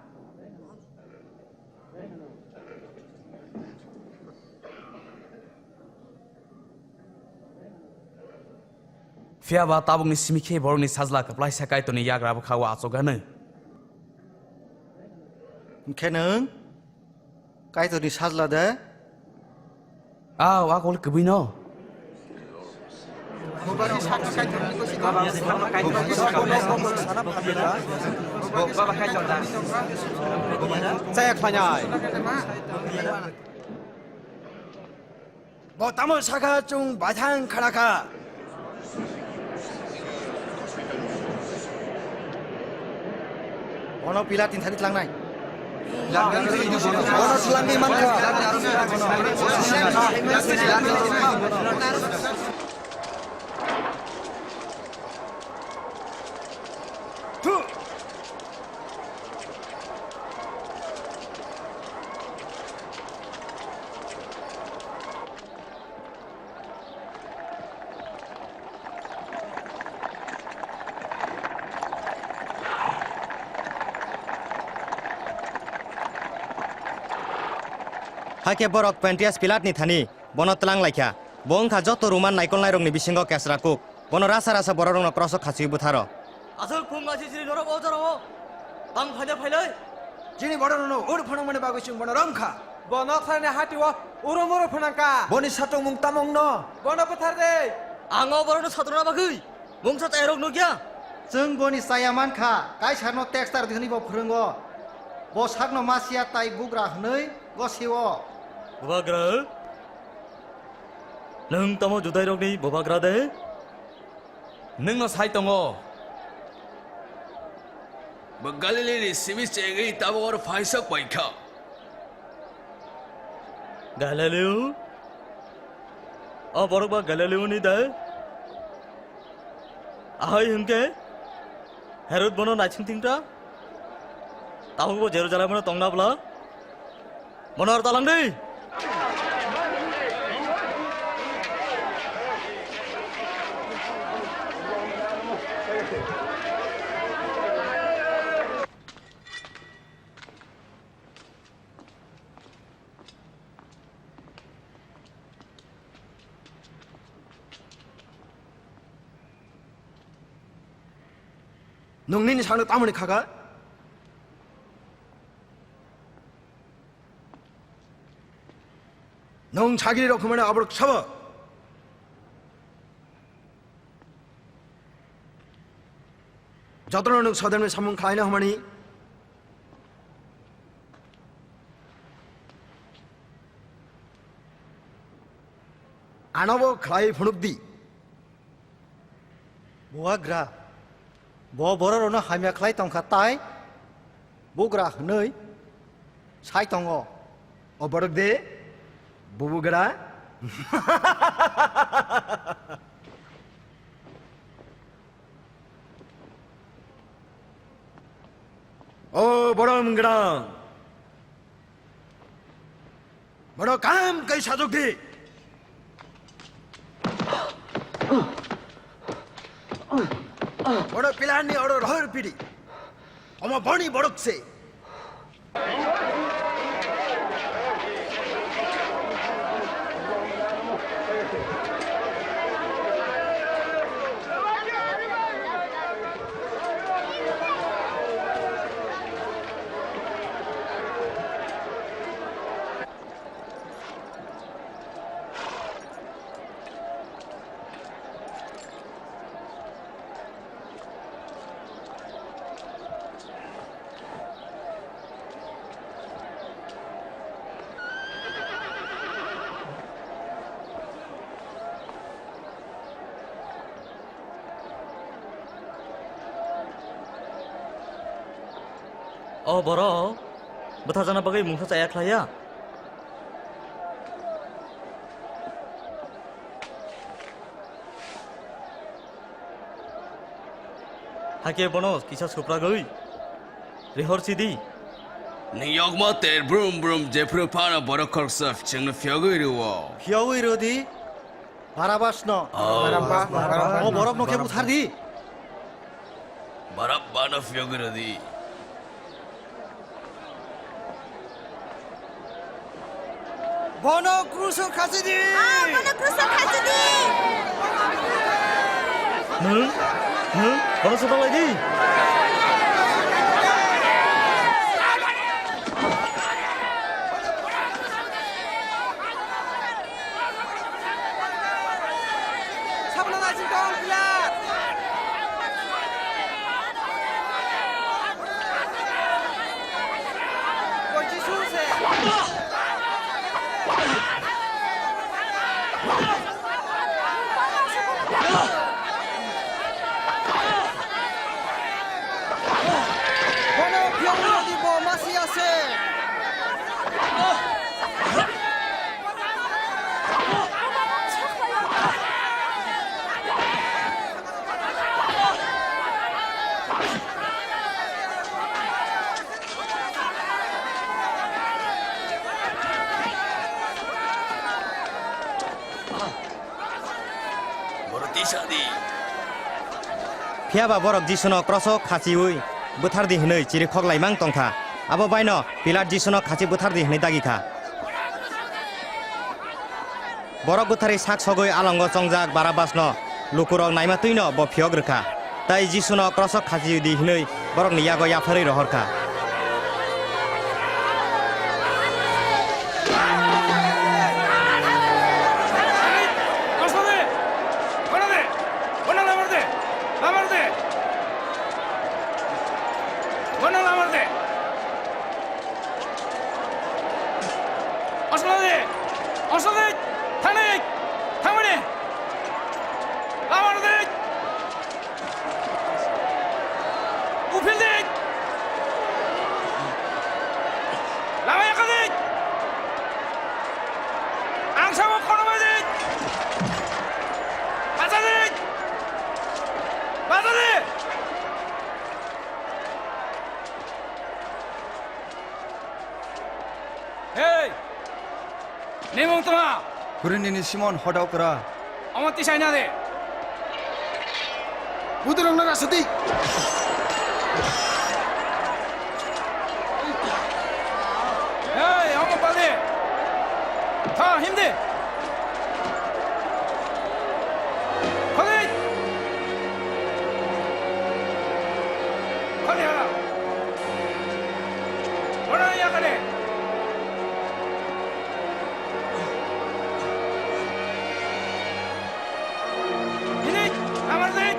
Phiya ba tabukni simi khe borokni sajla kwplaisa Kaitorni yagra bwkha-o achukgano. Hwnkhe nwng Kaitorni sajla de? Aw, a kol kwbwino. Chaya khlainai. Bo tamo sakha chwng baithang khana kha. Bono Pilatni thani tlangnai. Bono tlangwi mankha. Thu. Hakhe borok Pontius Pilatni thani bono tlang lai kha. Bo wng kha joto Roman naikolnairokni bisingo kesra kuk. Bono rasa rasa bororokno kroso khachiui butharo. Aswk phung ma sisiri norok o jorao tang phaida phailai? Chini bororokno ur phwnangmani bagwi chwng bono romkha. Bo noksani hatio uro muro phwnangkha. Boni satongmung tamo wngno? Bono bwthar de. Ang o borokno satrona bagwi mungsa chairok nukya. Chwng boni chaya mankha, Kaisarno tax tar di hwnwi bo phwrwngo. Bo sakno Masia tai bugra hwnwi gosio. Bubagra? Nwng tamo Judairokni bubagra de? Nwngno sai tongo. Bo Galilini simi chengwi tabuk oro phaisok pai kha. Galileo? O borok ba Galileoni de? Ahai hwnkhe Herod bono naising tingta? Tabuk bo Jerusalemno tongna bwla? Bono aro talang di. Nwng nini sakno tamoni khaka? Nwng sagiri rok hwnmani aborok sabo. Jotono nwng Sodomni samung khlaina hwnmani. Anobo khlai phunukdi. Bubagra, bo bororokno hamya khlai tongkha tai bugra hwnwi sai tongo. O borok de bubugra. O borok wngwrang. Bono kaham khe sajwk di. Bono pilarni oro rohor pidi. Omo boni borok se. O borok bwtharjakna bagwi mungsa chaya khlaiya. Hakhe bono kisa supragwi rihor sidi. Nwng yokma ter brum brum jephru phano borok khoroksa chwngno phiyogwi rwo. Phiyogwi rwdi. Barabasno. Oh. Barabba, Barabba. O borokno khe buthar di. Barabbano phiyogwi rwdi. Bono kruso khachidi. Ah, bono kruso khachidi. Nwng, nwng, bono sotalai di. Sabla naising tong, Pilat. Bo Jisu se. Bono phiyokna di, bo Masia se. Borok tisa di. Phiya ba borok Jisuno kroso khachiui bwthar di hwnwi chirikhok laimang tong kha. Abo baino Pilat Jisuno khachi bwthar di hwnwi dagi kha. Borok bwtharwi sak sogwi alongo chongjak Barabbasno lukurok naima twino bo phiyok rwkha, tei Jisuno kroso khachi di hwnwi borokni yago yapharwi rohor kha. Aswk di! Aswk di! Thangdi! Thangmani! Lama rwdi! Uphildi! Lama yakardi! Ang sabo kono baidi! Bachadi! Bachadi! Hei! Nimung tma? Kurinini Simon hodok ra. Omo tisai na de. Budurong na rasati. Hei, omo pal de. Tha, him de. Kholi. Thani hala. Bono yakale. Ini, amar dei.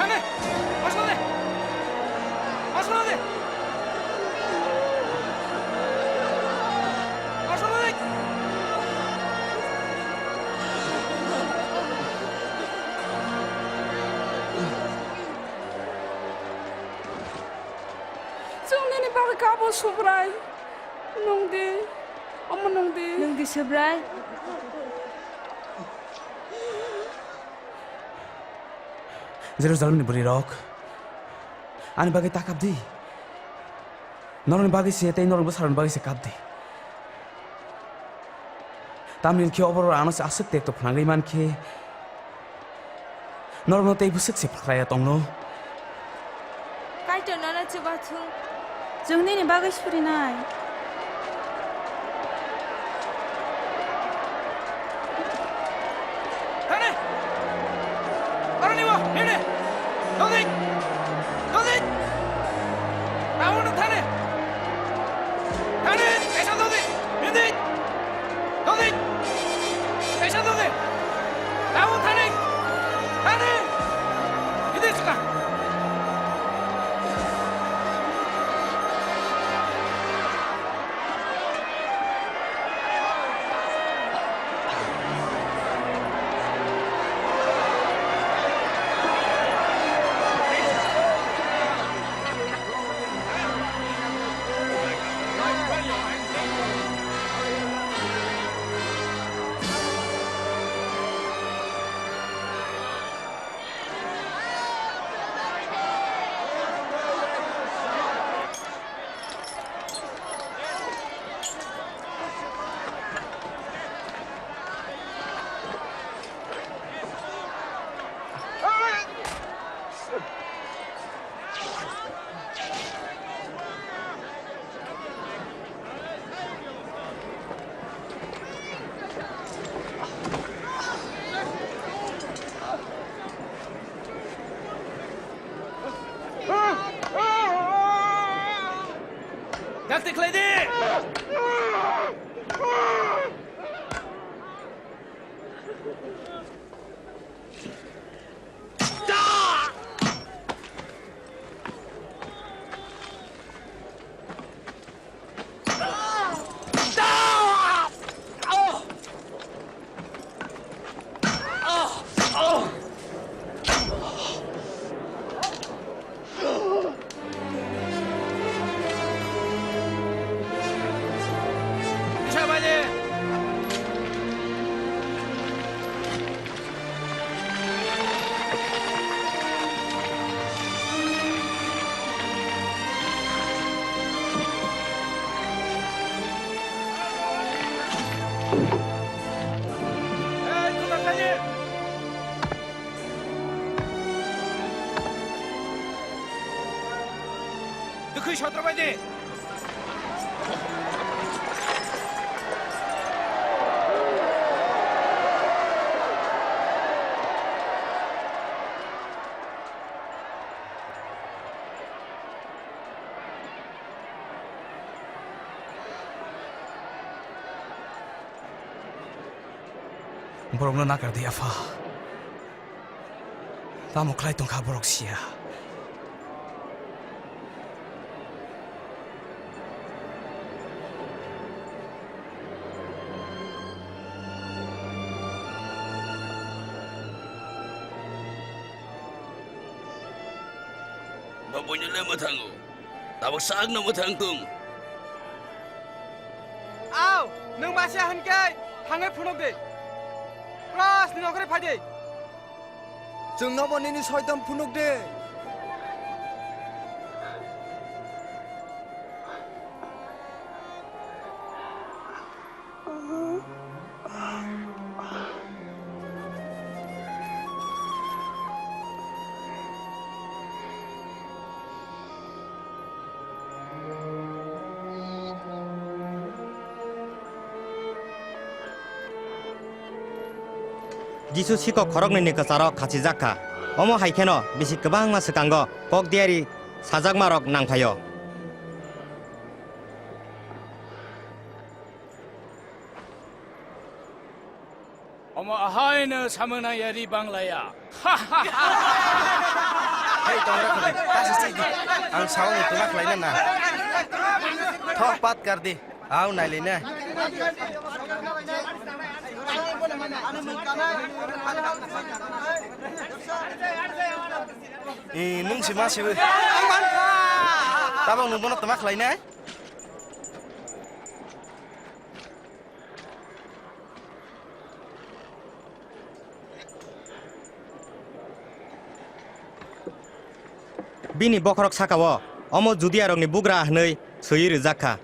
Thane! Asma de! Asma de! Asma de! Chwng nini bagwi kabo, Subrai. Nwng di, omo nwng di. Nwng di, Subrai. Jerusalemni bwrwirok, ani bagwi ta kap di. Norokni bagwi se tei norokni bwsarokni bagwi se kap di. Tamni hwn khe oborok ano se aswk tekto phnangwi man khe, norokno tei bwswk se phlai ya tongno. Kaitor nono chubachu. Chwng nini bagwi surinai. Thani! Aroni bo, nini! Dodi! Dodi! Tabuk thani! Thani! Kaisa dodi! Nini! Dodi! Kaisa dodi! Tabuk thani! Thani! Nini sika! Dakti khlai di! Dwkhwi sotra bai di. Borokno nakar di, Apha. Tamo khlai tongkha borok siya. Bo buino le mwthango. Tabuk sakno mwthang tung. Au, nwng masa hwn khe thangwi phunuk di. Plasni nokre phai di. Chwngno bo nini soitom phunuk di. Jisu sikok khoroknwini kwcharo khachijak kha. Omo hai kheno bisi kwbangma swkango kok diari sajakmarok nang phaio. Omo ahaino samung nang yari banglaya. Hei, tongra khudi, ta se sidi. Ang sao ni tuma khlaina na. Thok pat kar di. Au nai le na. Eh, nung si ma si. Tabang nung bono tuma khlaina. Bini bokhorok saka-o, omo Judiarokni bugra hwnwi swiwi rwjak kha.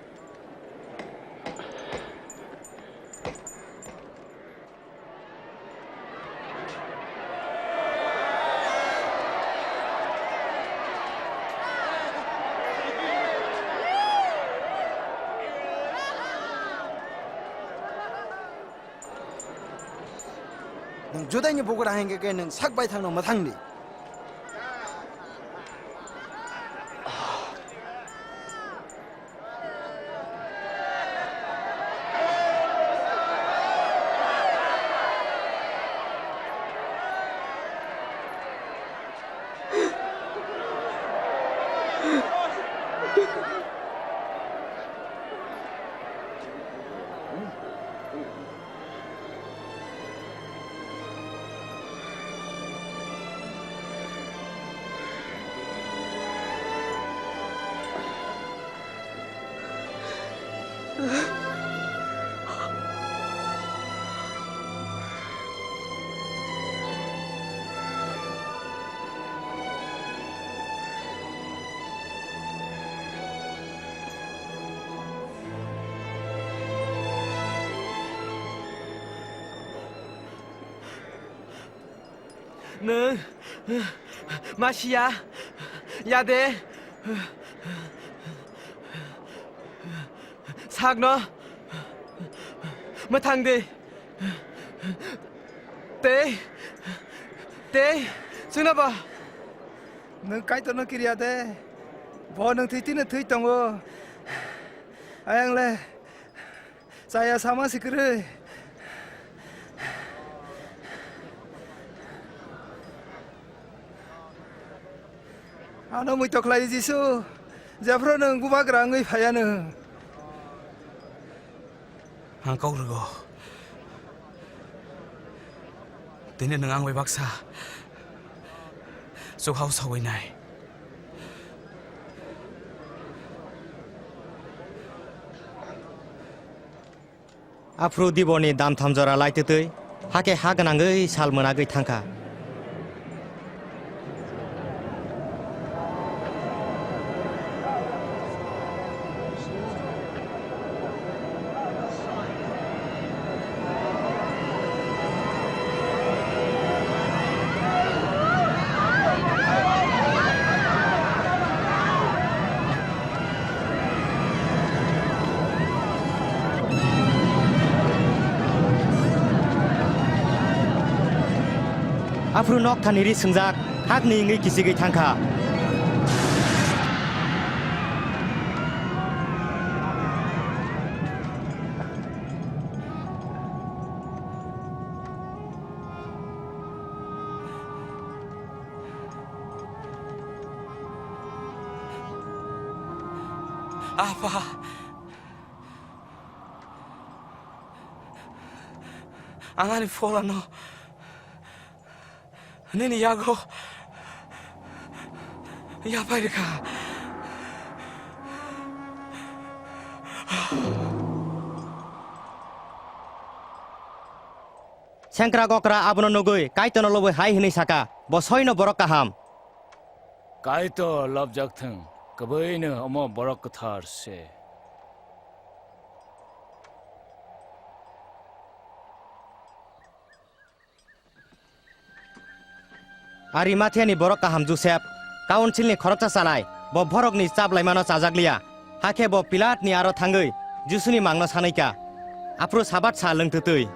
Nwng Judaini bugra hingkhe khe nwng sak baithangno mwthang di. Nwng masiya yade sakno mwthang di. Tei, tei, chwngno bo. Nwng Kaitorno kiriya de. Bo nwng thwi tini thwi tongo. Ayang le chaya sama si kwrwi. Ano muito khlai Jisu. Jephru nwng bubagra wngwi phaiya nwng. Ang kok rwgo. Tini nwng ang bai baksa chukhao sawi nai. Aphuru Diboni damtham jora laitwtwi, hakhe ha gwnangwi sal mwnagwi thangkha. Aphuru nokthani ri swngjak, hakni wngwi kichigwi thangkha. Apa, ang ani pholano nini yago yapai rwkha. Sengkrak okra abono nugwi Kaitorno lobwi hai hwnwi saka, "Bo soino borok kaham." Kaitor lobjak thung, kwbwino omo borok kwthar se. Arimathiani borok kaham Josep, Kaunsilni khoroksa chanai, bo borokni chaplaimano chajak liya. Hakhe bo Pilatni aro thangwi Jisuni mangno sanwi kha. Aphuru Sabat sal wng twtwi.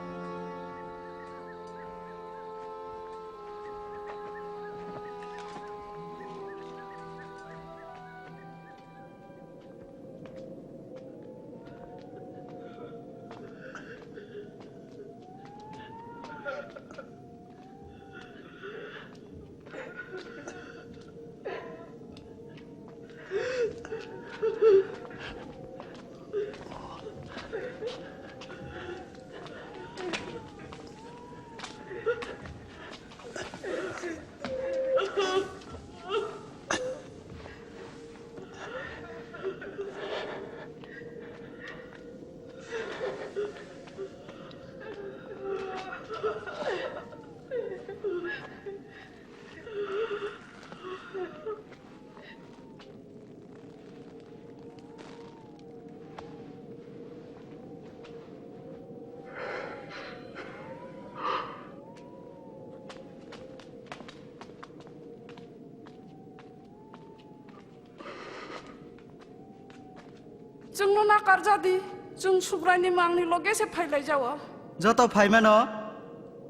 Chwngno nakarjadi, chwng Subraini mangni loge se phailaijao. Joto phaimano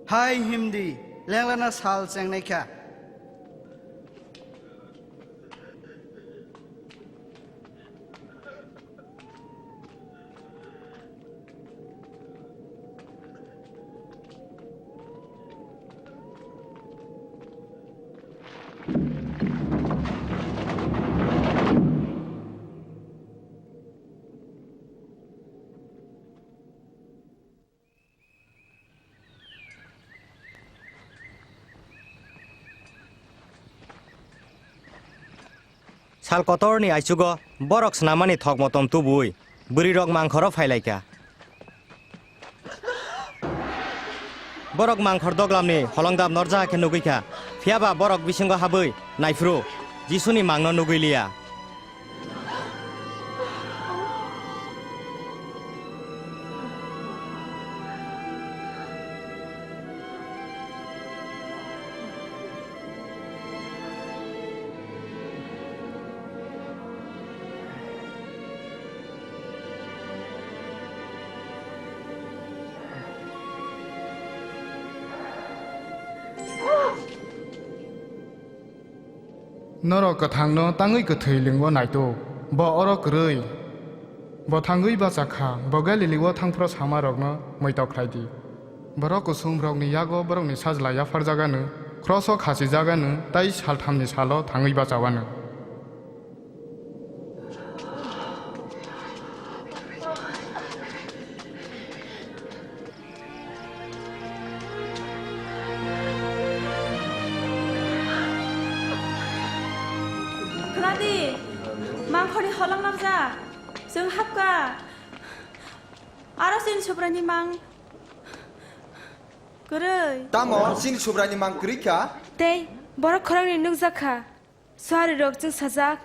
hai himdi, lenglana sal chengnaikha. Sal kotorni aichugo borok snamani thok motom tubui bwrwirok mangkhoro phailaikha. Borok mangkhor doglamni holongdap norjak khe nugwikha, phiyaba borok bisingo habwi naiphuru Jisuni mangno nugwi liya. Norok kwthangno tangwi kwthwi lingwi naituk, bo oro kwrwi. Bo thangwi bacha kha, bo Galilio thangphru samarokno muitok khlai di. Borok kusumrokni yago borokni sajla yapharjagano, kroso khachijagano, tei salthamni salo thangwi bachawano. Khna di, mangkhorni holong narwkjak. Chwng hapkha. Aro chini Subraini mang kwrwi. Tamo chini Subraini mang kwrwi kha? Tei borok khoroknwi nukjak kha. Suarirok chwngsajak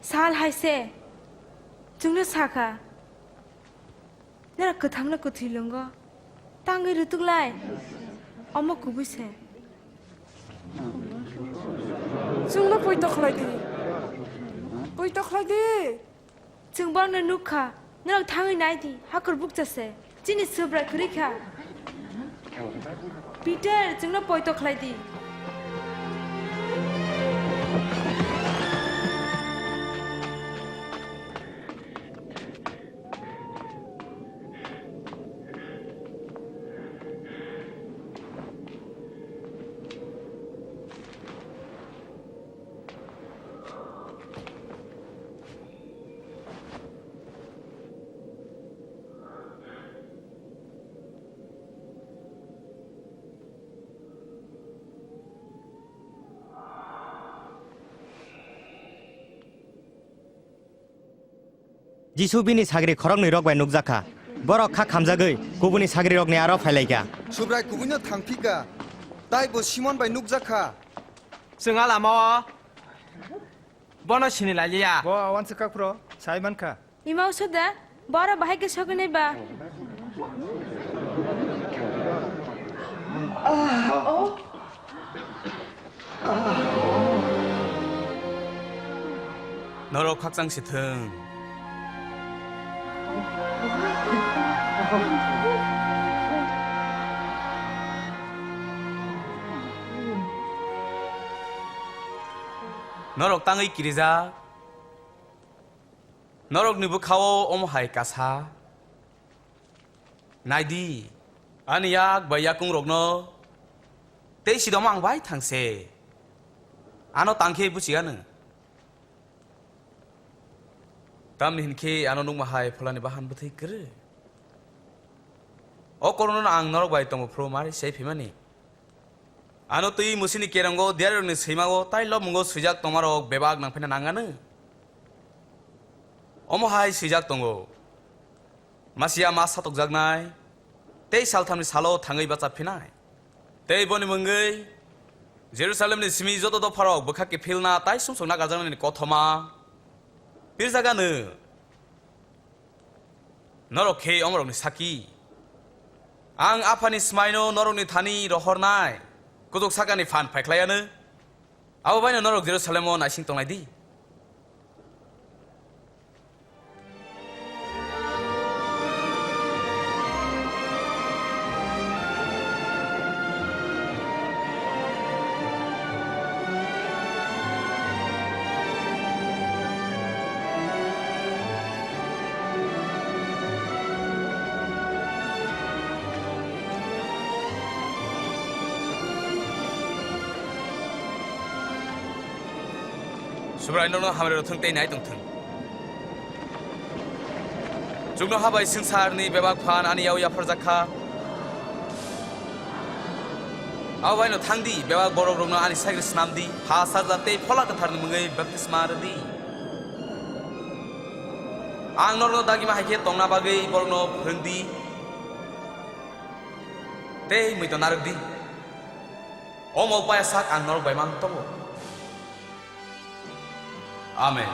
sal hai se chwngno sa kha, "Norok kwthangno kwthwi lwngo, tangwi rwtuk lai, omo kubui se." Chwngno poito khlai di, poito khlai di. Chwng borokno nuk kha, norok thangwi nai di, hakhor bukcha se. Chini Subrai kwrwi kha. Peter, chwngno poito khlai di. Jisu bini sagri khoroknwi rok bai nukjak kha. Borok kha khamjagwi kubuni sagrirokni aro phailaikha. Subrai kubuino thangphikha, tei bo Simon bai nukjak kha. Chwng a lama-o bono sini lai liya. Bo a uansuk kha phuru sai man kha. Ima uso da, boro bahai khe sogwi nai ba? Norok khakchang si thung. Norok tangwi kirijak. Norokni bwkhao omo hai kasa. Nai di, ani yak bai yakungrokno tei sidoma ang bai thang se. Ano tang khe buchi anw. Tamni hinkhe ano nukma hai pholani bahan bwthwi kwrwi. O korono ang norok bai tongo phuru mari sei phimani. Ano twi musini kerongo diarirokni swimago tai lobmungo swijak tongmarok bebak nangphina nangano. Omo hai swijak tongo. Masiya ma satokjaknai, tei salthamni salo thangwi bachaphinai. Tei boni mungwi Jerusalemni simi joto dopharok bwkha kiphilna tai sumsokna gajaknani kothoma pirjagano. Norok khe omorokni saki. Ang Aphani smaino norokni thani rohornai kujuk sakani phan phaikhlaiano. Abo baino norok Jerusalemo naising tongnai di. Subrai nono hamari rwthwng tei nai tongthwng. Chuknoha bai swngcharni bebak phan ani yaui yapharjak kha. Abo baino thang di, bebak borokrokno ani sagri snam di, ha sajla tei Phola Kwtharni mungwi baptisma rw di. Ang norokno dagima hai khe tongna bagwi borokno phrwng di tei muitu narwk di. Omo paya sak ang norok bai mang tongo. Amen.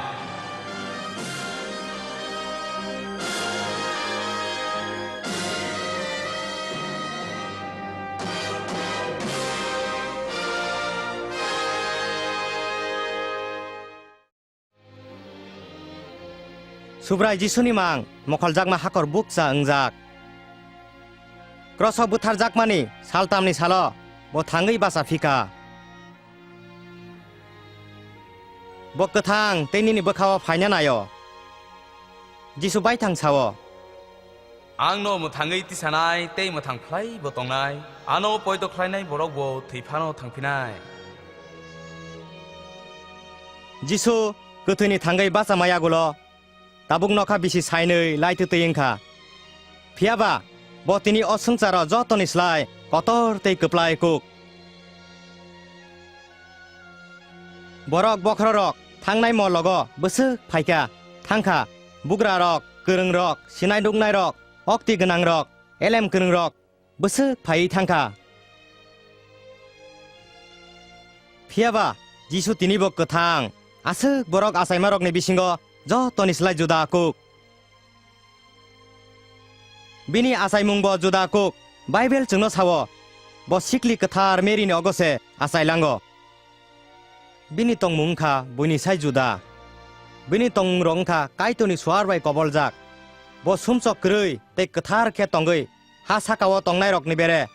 Subrai Jisuni mang mokholjakma hakor bukcha wngjak. Kroso butharjakmani saltamni salo bo thangwi bacha phikha. Bo kwthang tei nini bwkhao phaina naio. Jisu baithang sao, "Ang no mwthangwi tisanai tei mwthang phlai bo tongnai, ano poito khlainai borok bo thwi phano thangphinai." Jisu kwthwini thangwi bachamai yagulo tabuk nokha bisi sainwi laitwtwi wngkha. Phiyaba bo tini o swngcharo jotoni slai kotor tei kwplai kuk. Borok bokhorok thangnai mologo bwswk phaikha, thangkha, bugrarok, kwrwngrok, sinai nuknairok, okti gwnangrok, elem kwrwngrok, bwswk phaiwi thangkha. Phiyaba Jisu tinibo kwthang, aswk borok achaimarokni bisingo jotoni slai juda kuk. Bini achaimungbo juda kuk. Baibel chwngno sao, bo sikli kwthar Merini ogo se achailango. Bini tongmung wngkha buini sai juda. Bini tongmungrok wngkha Kaitorni suar bai koboljak. Bo sumsok kwrwi tei kwthar khe tongwi ha sakao tongnairokni bere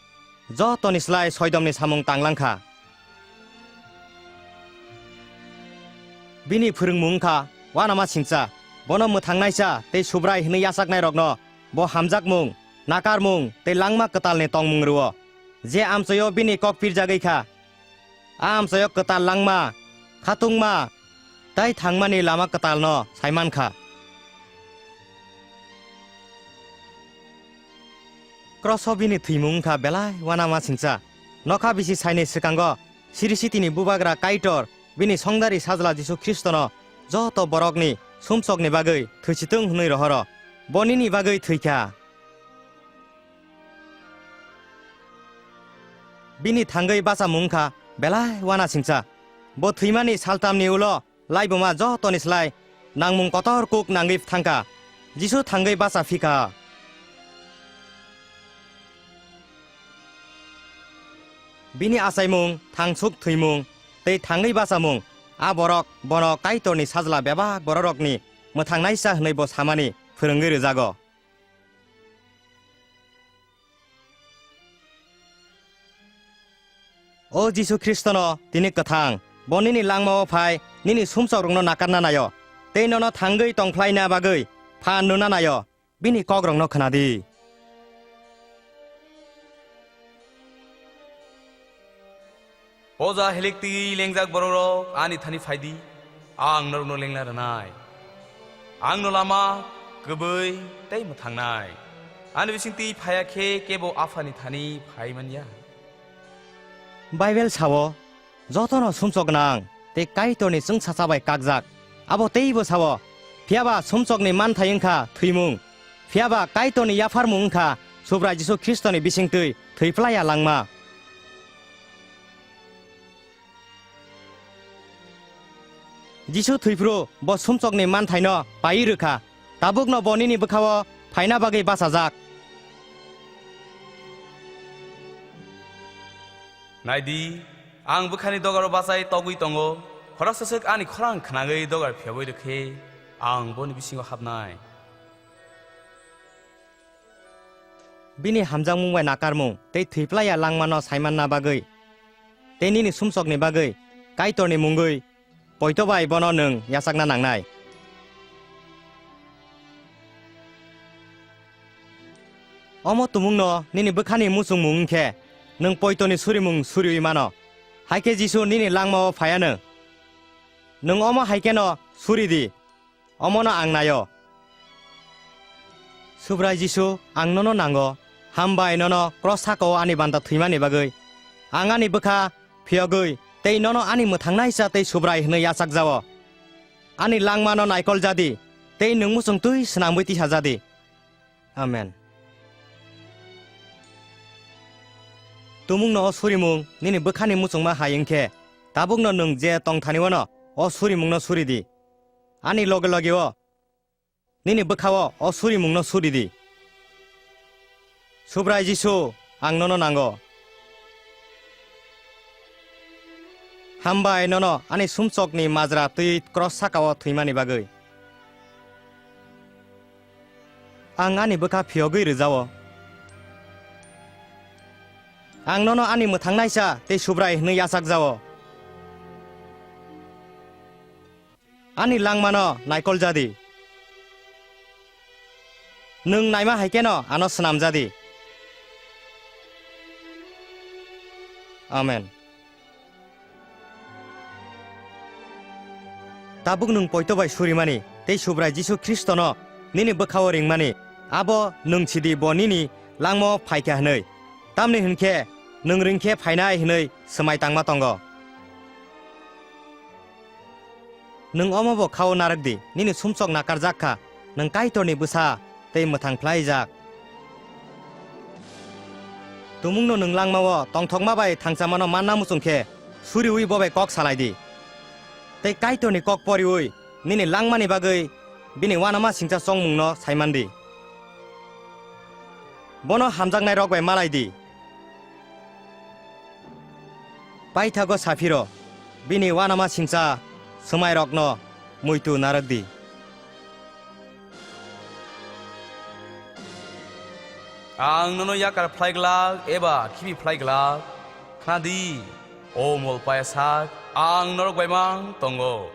jotoni slai soidomni samung tanglang kha. Bini phwrwngmung wngkha uanama singcha, bono mwthangnaisa tei Subrai hwnwi yachaknairokno bo hamjakmung, nakarmung tei langma kwtalni tongmung rwo, je amchoio bini kok pirjagwi kha. A amchoio kwtal langma, khatungma tei thangmani lama kwtalno sai man kha. Kroso bini thwimung wngkha belai uanama singcha. Nokha bisi saini swkango Sirisitini Bubagra Kaitor bini songdari Sajla Jisu Khristono joto borokni sumsokni bagwi thwichitwng hwnwi rohoro. Bo nini bagwi thwikha. Bini thangwi bachamung wngkha belai uanasingcha. Bo thwimani saltamni ulo laibuma jotoni slai nangmung kotor kuk nangwi thangkha. Jisu thangwi bacha phikha. Bini achaimung, thangsuk thwimung tei thangwi bachamung, a borok bono Kaitorni Sajla bebak bororokni mwthangnaisa hwnwi bo samani phwrwngwi rwjago. O Jisu Khristono tini kwthang, bo nini langmao phai nini sumsokrokno nakarna naio tei nono thangwi tongphlaina bagwi phan rwna naio, bini kokrokno khna di. Poja hilik twi lengjak borokrok ani thani phai di, ang norokno lengna rwnai. Ang no lama, kwbwi tei mwthangnai. Ani bisingtwi phaiya khe kebo Aphani thani phai man ya. Bible sao, jotono sumsok nang tei Kaitorni chwngsacha bai kakjak. Abo teibo sao, phiya ba sumsokni manthai wng kha thwimung. Phiya ba Kaitorni yapharmung wng kha Subrai Jisu Khristoni bisingtwi thwi phlai ya langma. Jisu thwiphru bo sumsokni manthaino paiwi rwkha. Tabukno bo nini bwkhao phaina bagwi bachajak. Nai di, ang bwkhani dogaro bachai togwi tongo. Khoroksa swk ani khorang khnagwi dogar phiyogwi rwkhe, ang boni bisingo hapnai. Bini hamjakmung bai nakarmung tei thwi phlai ya langmano saimanna bagwi tei nini sumsokni bagwi Kaitorni mungwi poito bai bono nwng yachakna nangnai. Omo tumungno nini bwkhani muchungmung wng khe nwng poitoni surimung suriui mano. Hai khe Jisu nini langmao phai anw. Nwng omo hai kheno suri di. Omono ang naio. Subrai Jisu, ang nono nango. Hambai nono kros sakao ani banta thwimani bagwi. Ang ani bwkha phiyogwi tei nono ani mwthangnaisa tei Subrai hwnwi yachakjao. Ani langmano naikol jadi tei nwng muchung twi swnamwi tisa jadi. Amen. Tumungno o surimung nini bwkhani muchungma hai wng khe, tabukno nwng je tongthani-o'-no o surimungno suri di. Ani loge loge-o nini bwkha-o o surimungno suri di. Subrai Jisu, ang nono nango. Hambai nono ani sumsokni majra twi kros saka-o thwimani bagwi. Ang ani bwkha phiyogwi rwjao. Ang nono ani mwthangnaisa tei Subrai hwnwi yachakjao. Ani langmano naikol jadi. Nwng naima hai kheno ano swnam jadi. Amen. Tabuk nwng poito bai surimani tei Subrai Jisu Khristono nini bwkhao ringmani, abo nwng sidi bo nini langmao phaikha hwnwi. Tamni hwn khe nwng ring khe phainai hwnwi swmai tangma tongo. Nwng omobo khao narwk di, nini sumsok nakarjak kha, nwng Kaitorni bwsa tei mwthang phlaijak. Tumungno nwng langmao tongthokma bai thangchamano manna muchung khe, suriui bo bai kok salai di. Tei Kaitorni kok poriui nini langmani bagwi bini uanama singcha chongmungno saiman di. Bono hamjaknairok bai malai di. Paithago saphiro bini uanama singcha swmairokno muitu narwk di. Ang nono yakar phlai glak eba khibi phlai glak? Khna di, o mol paya sak, ang norok bai mang tongo.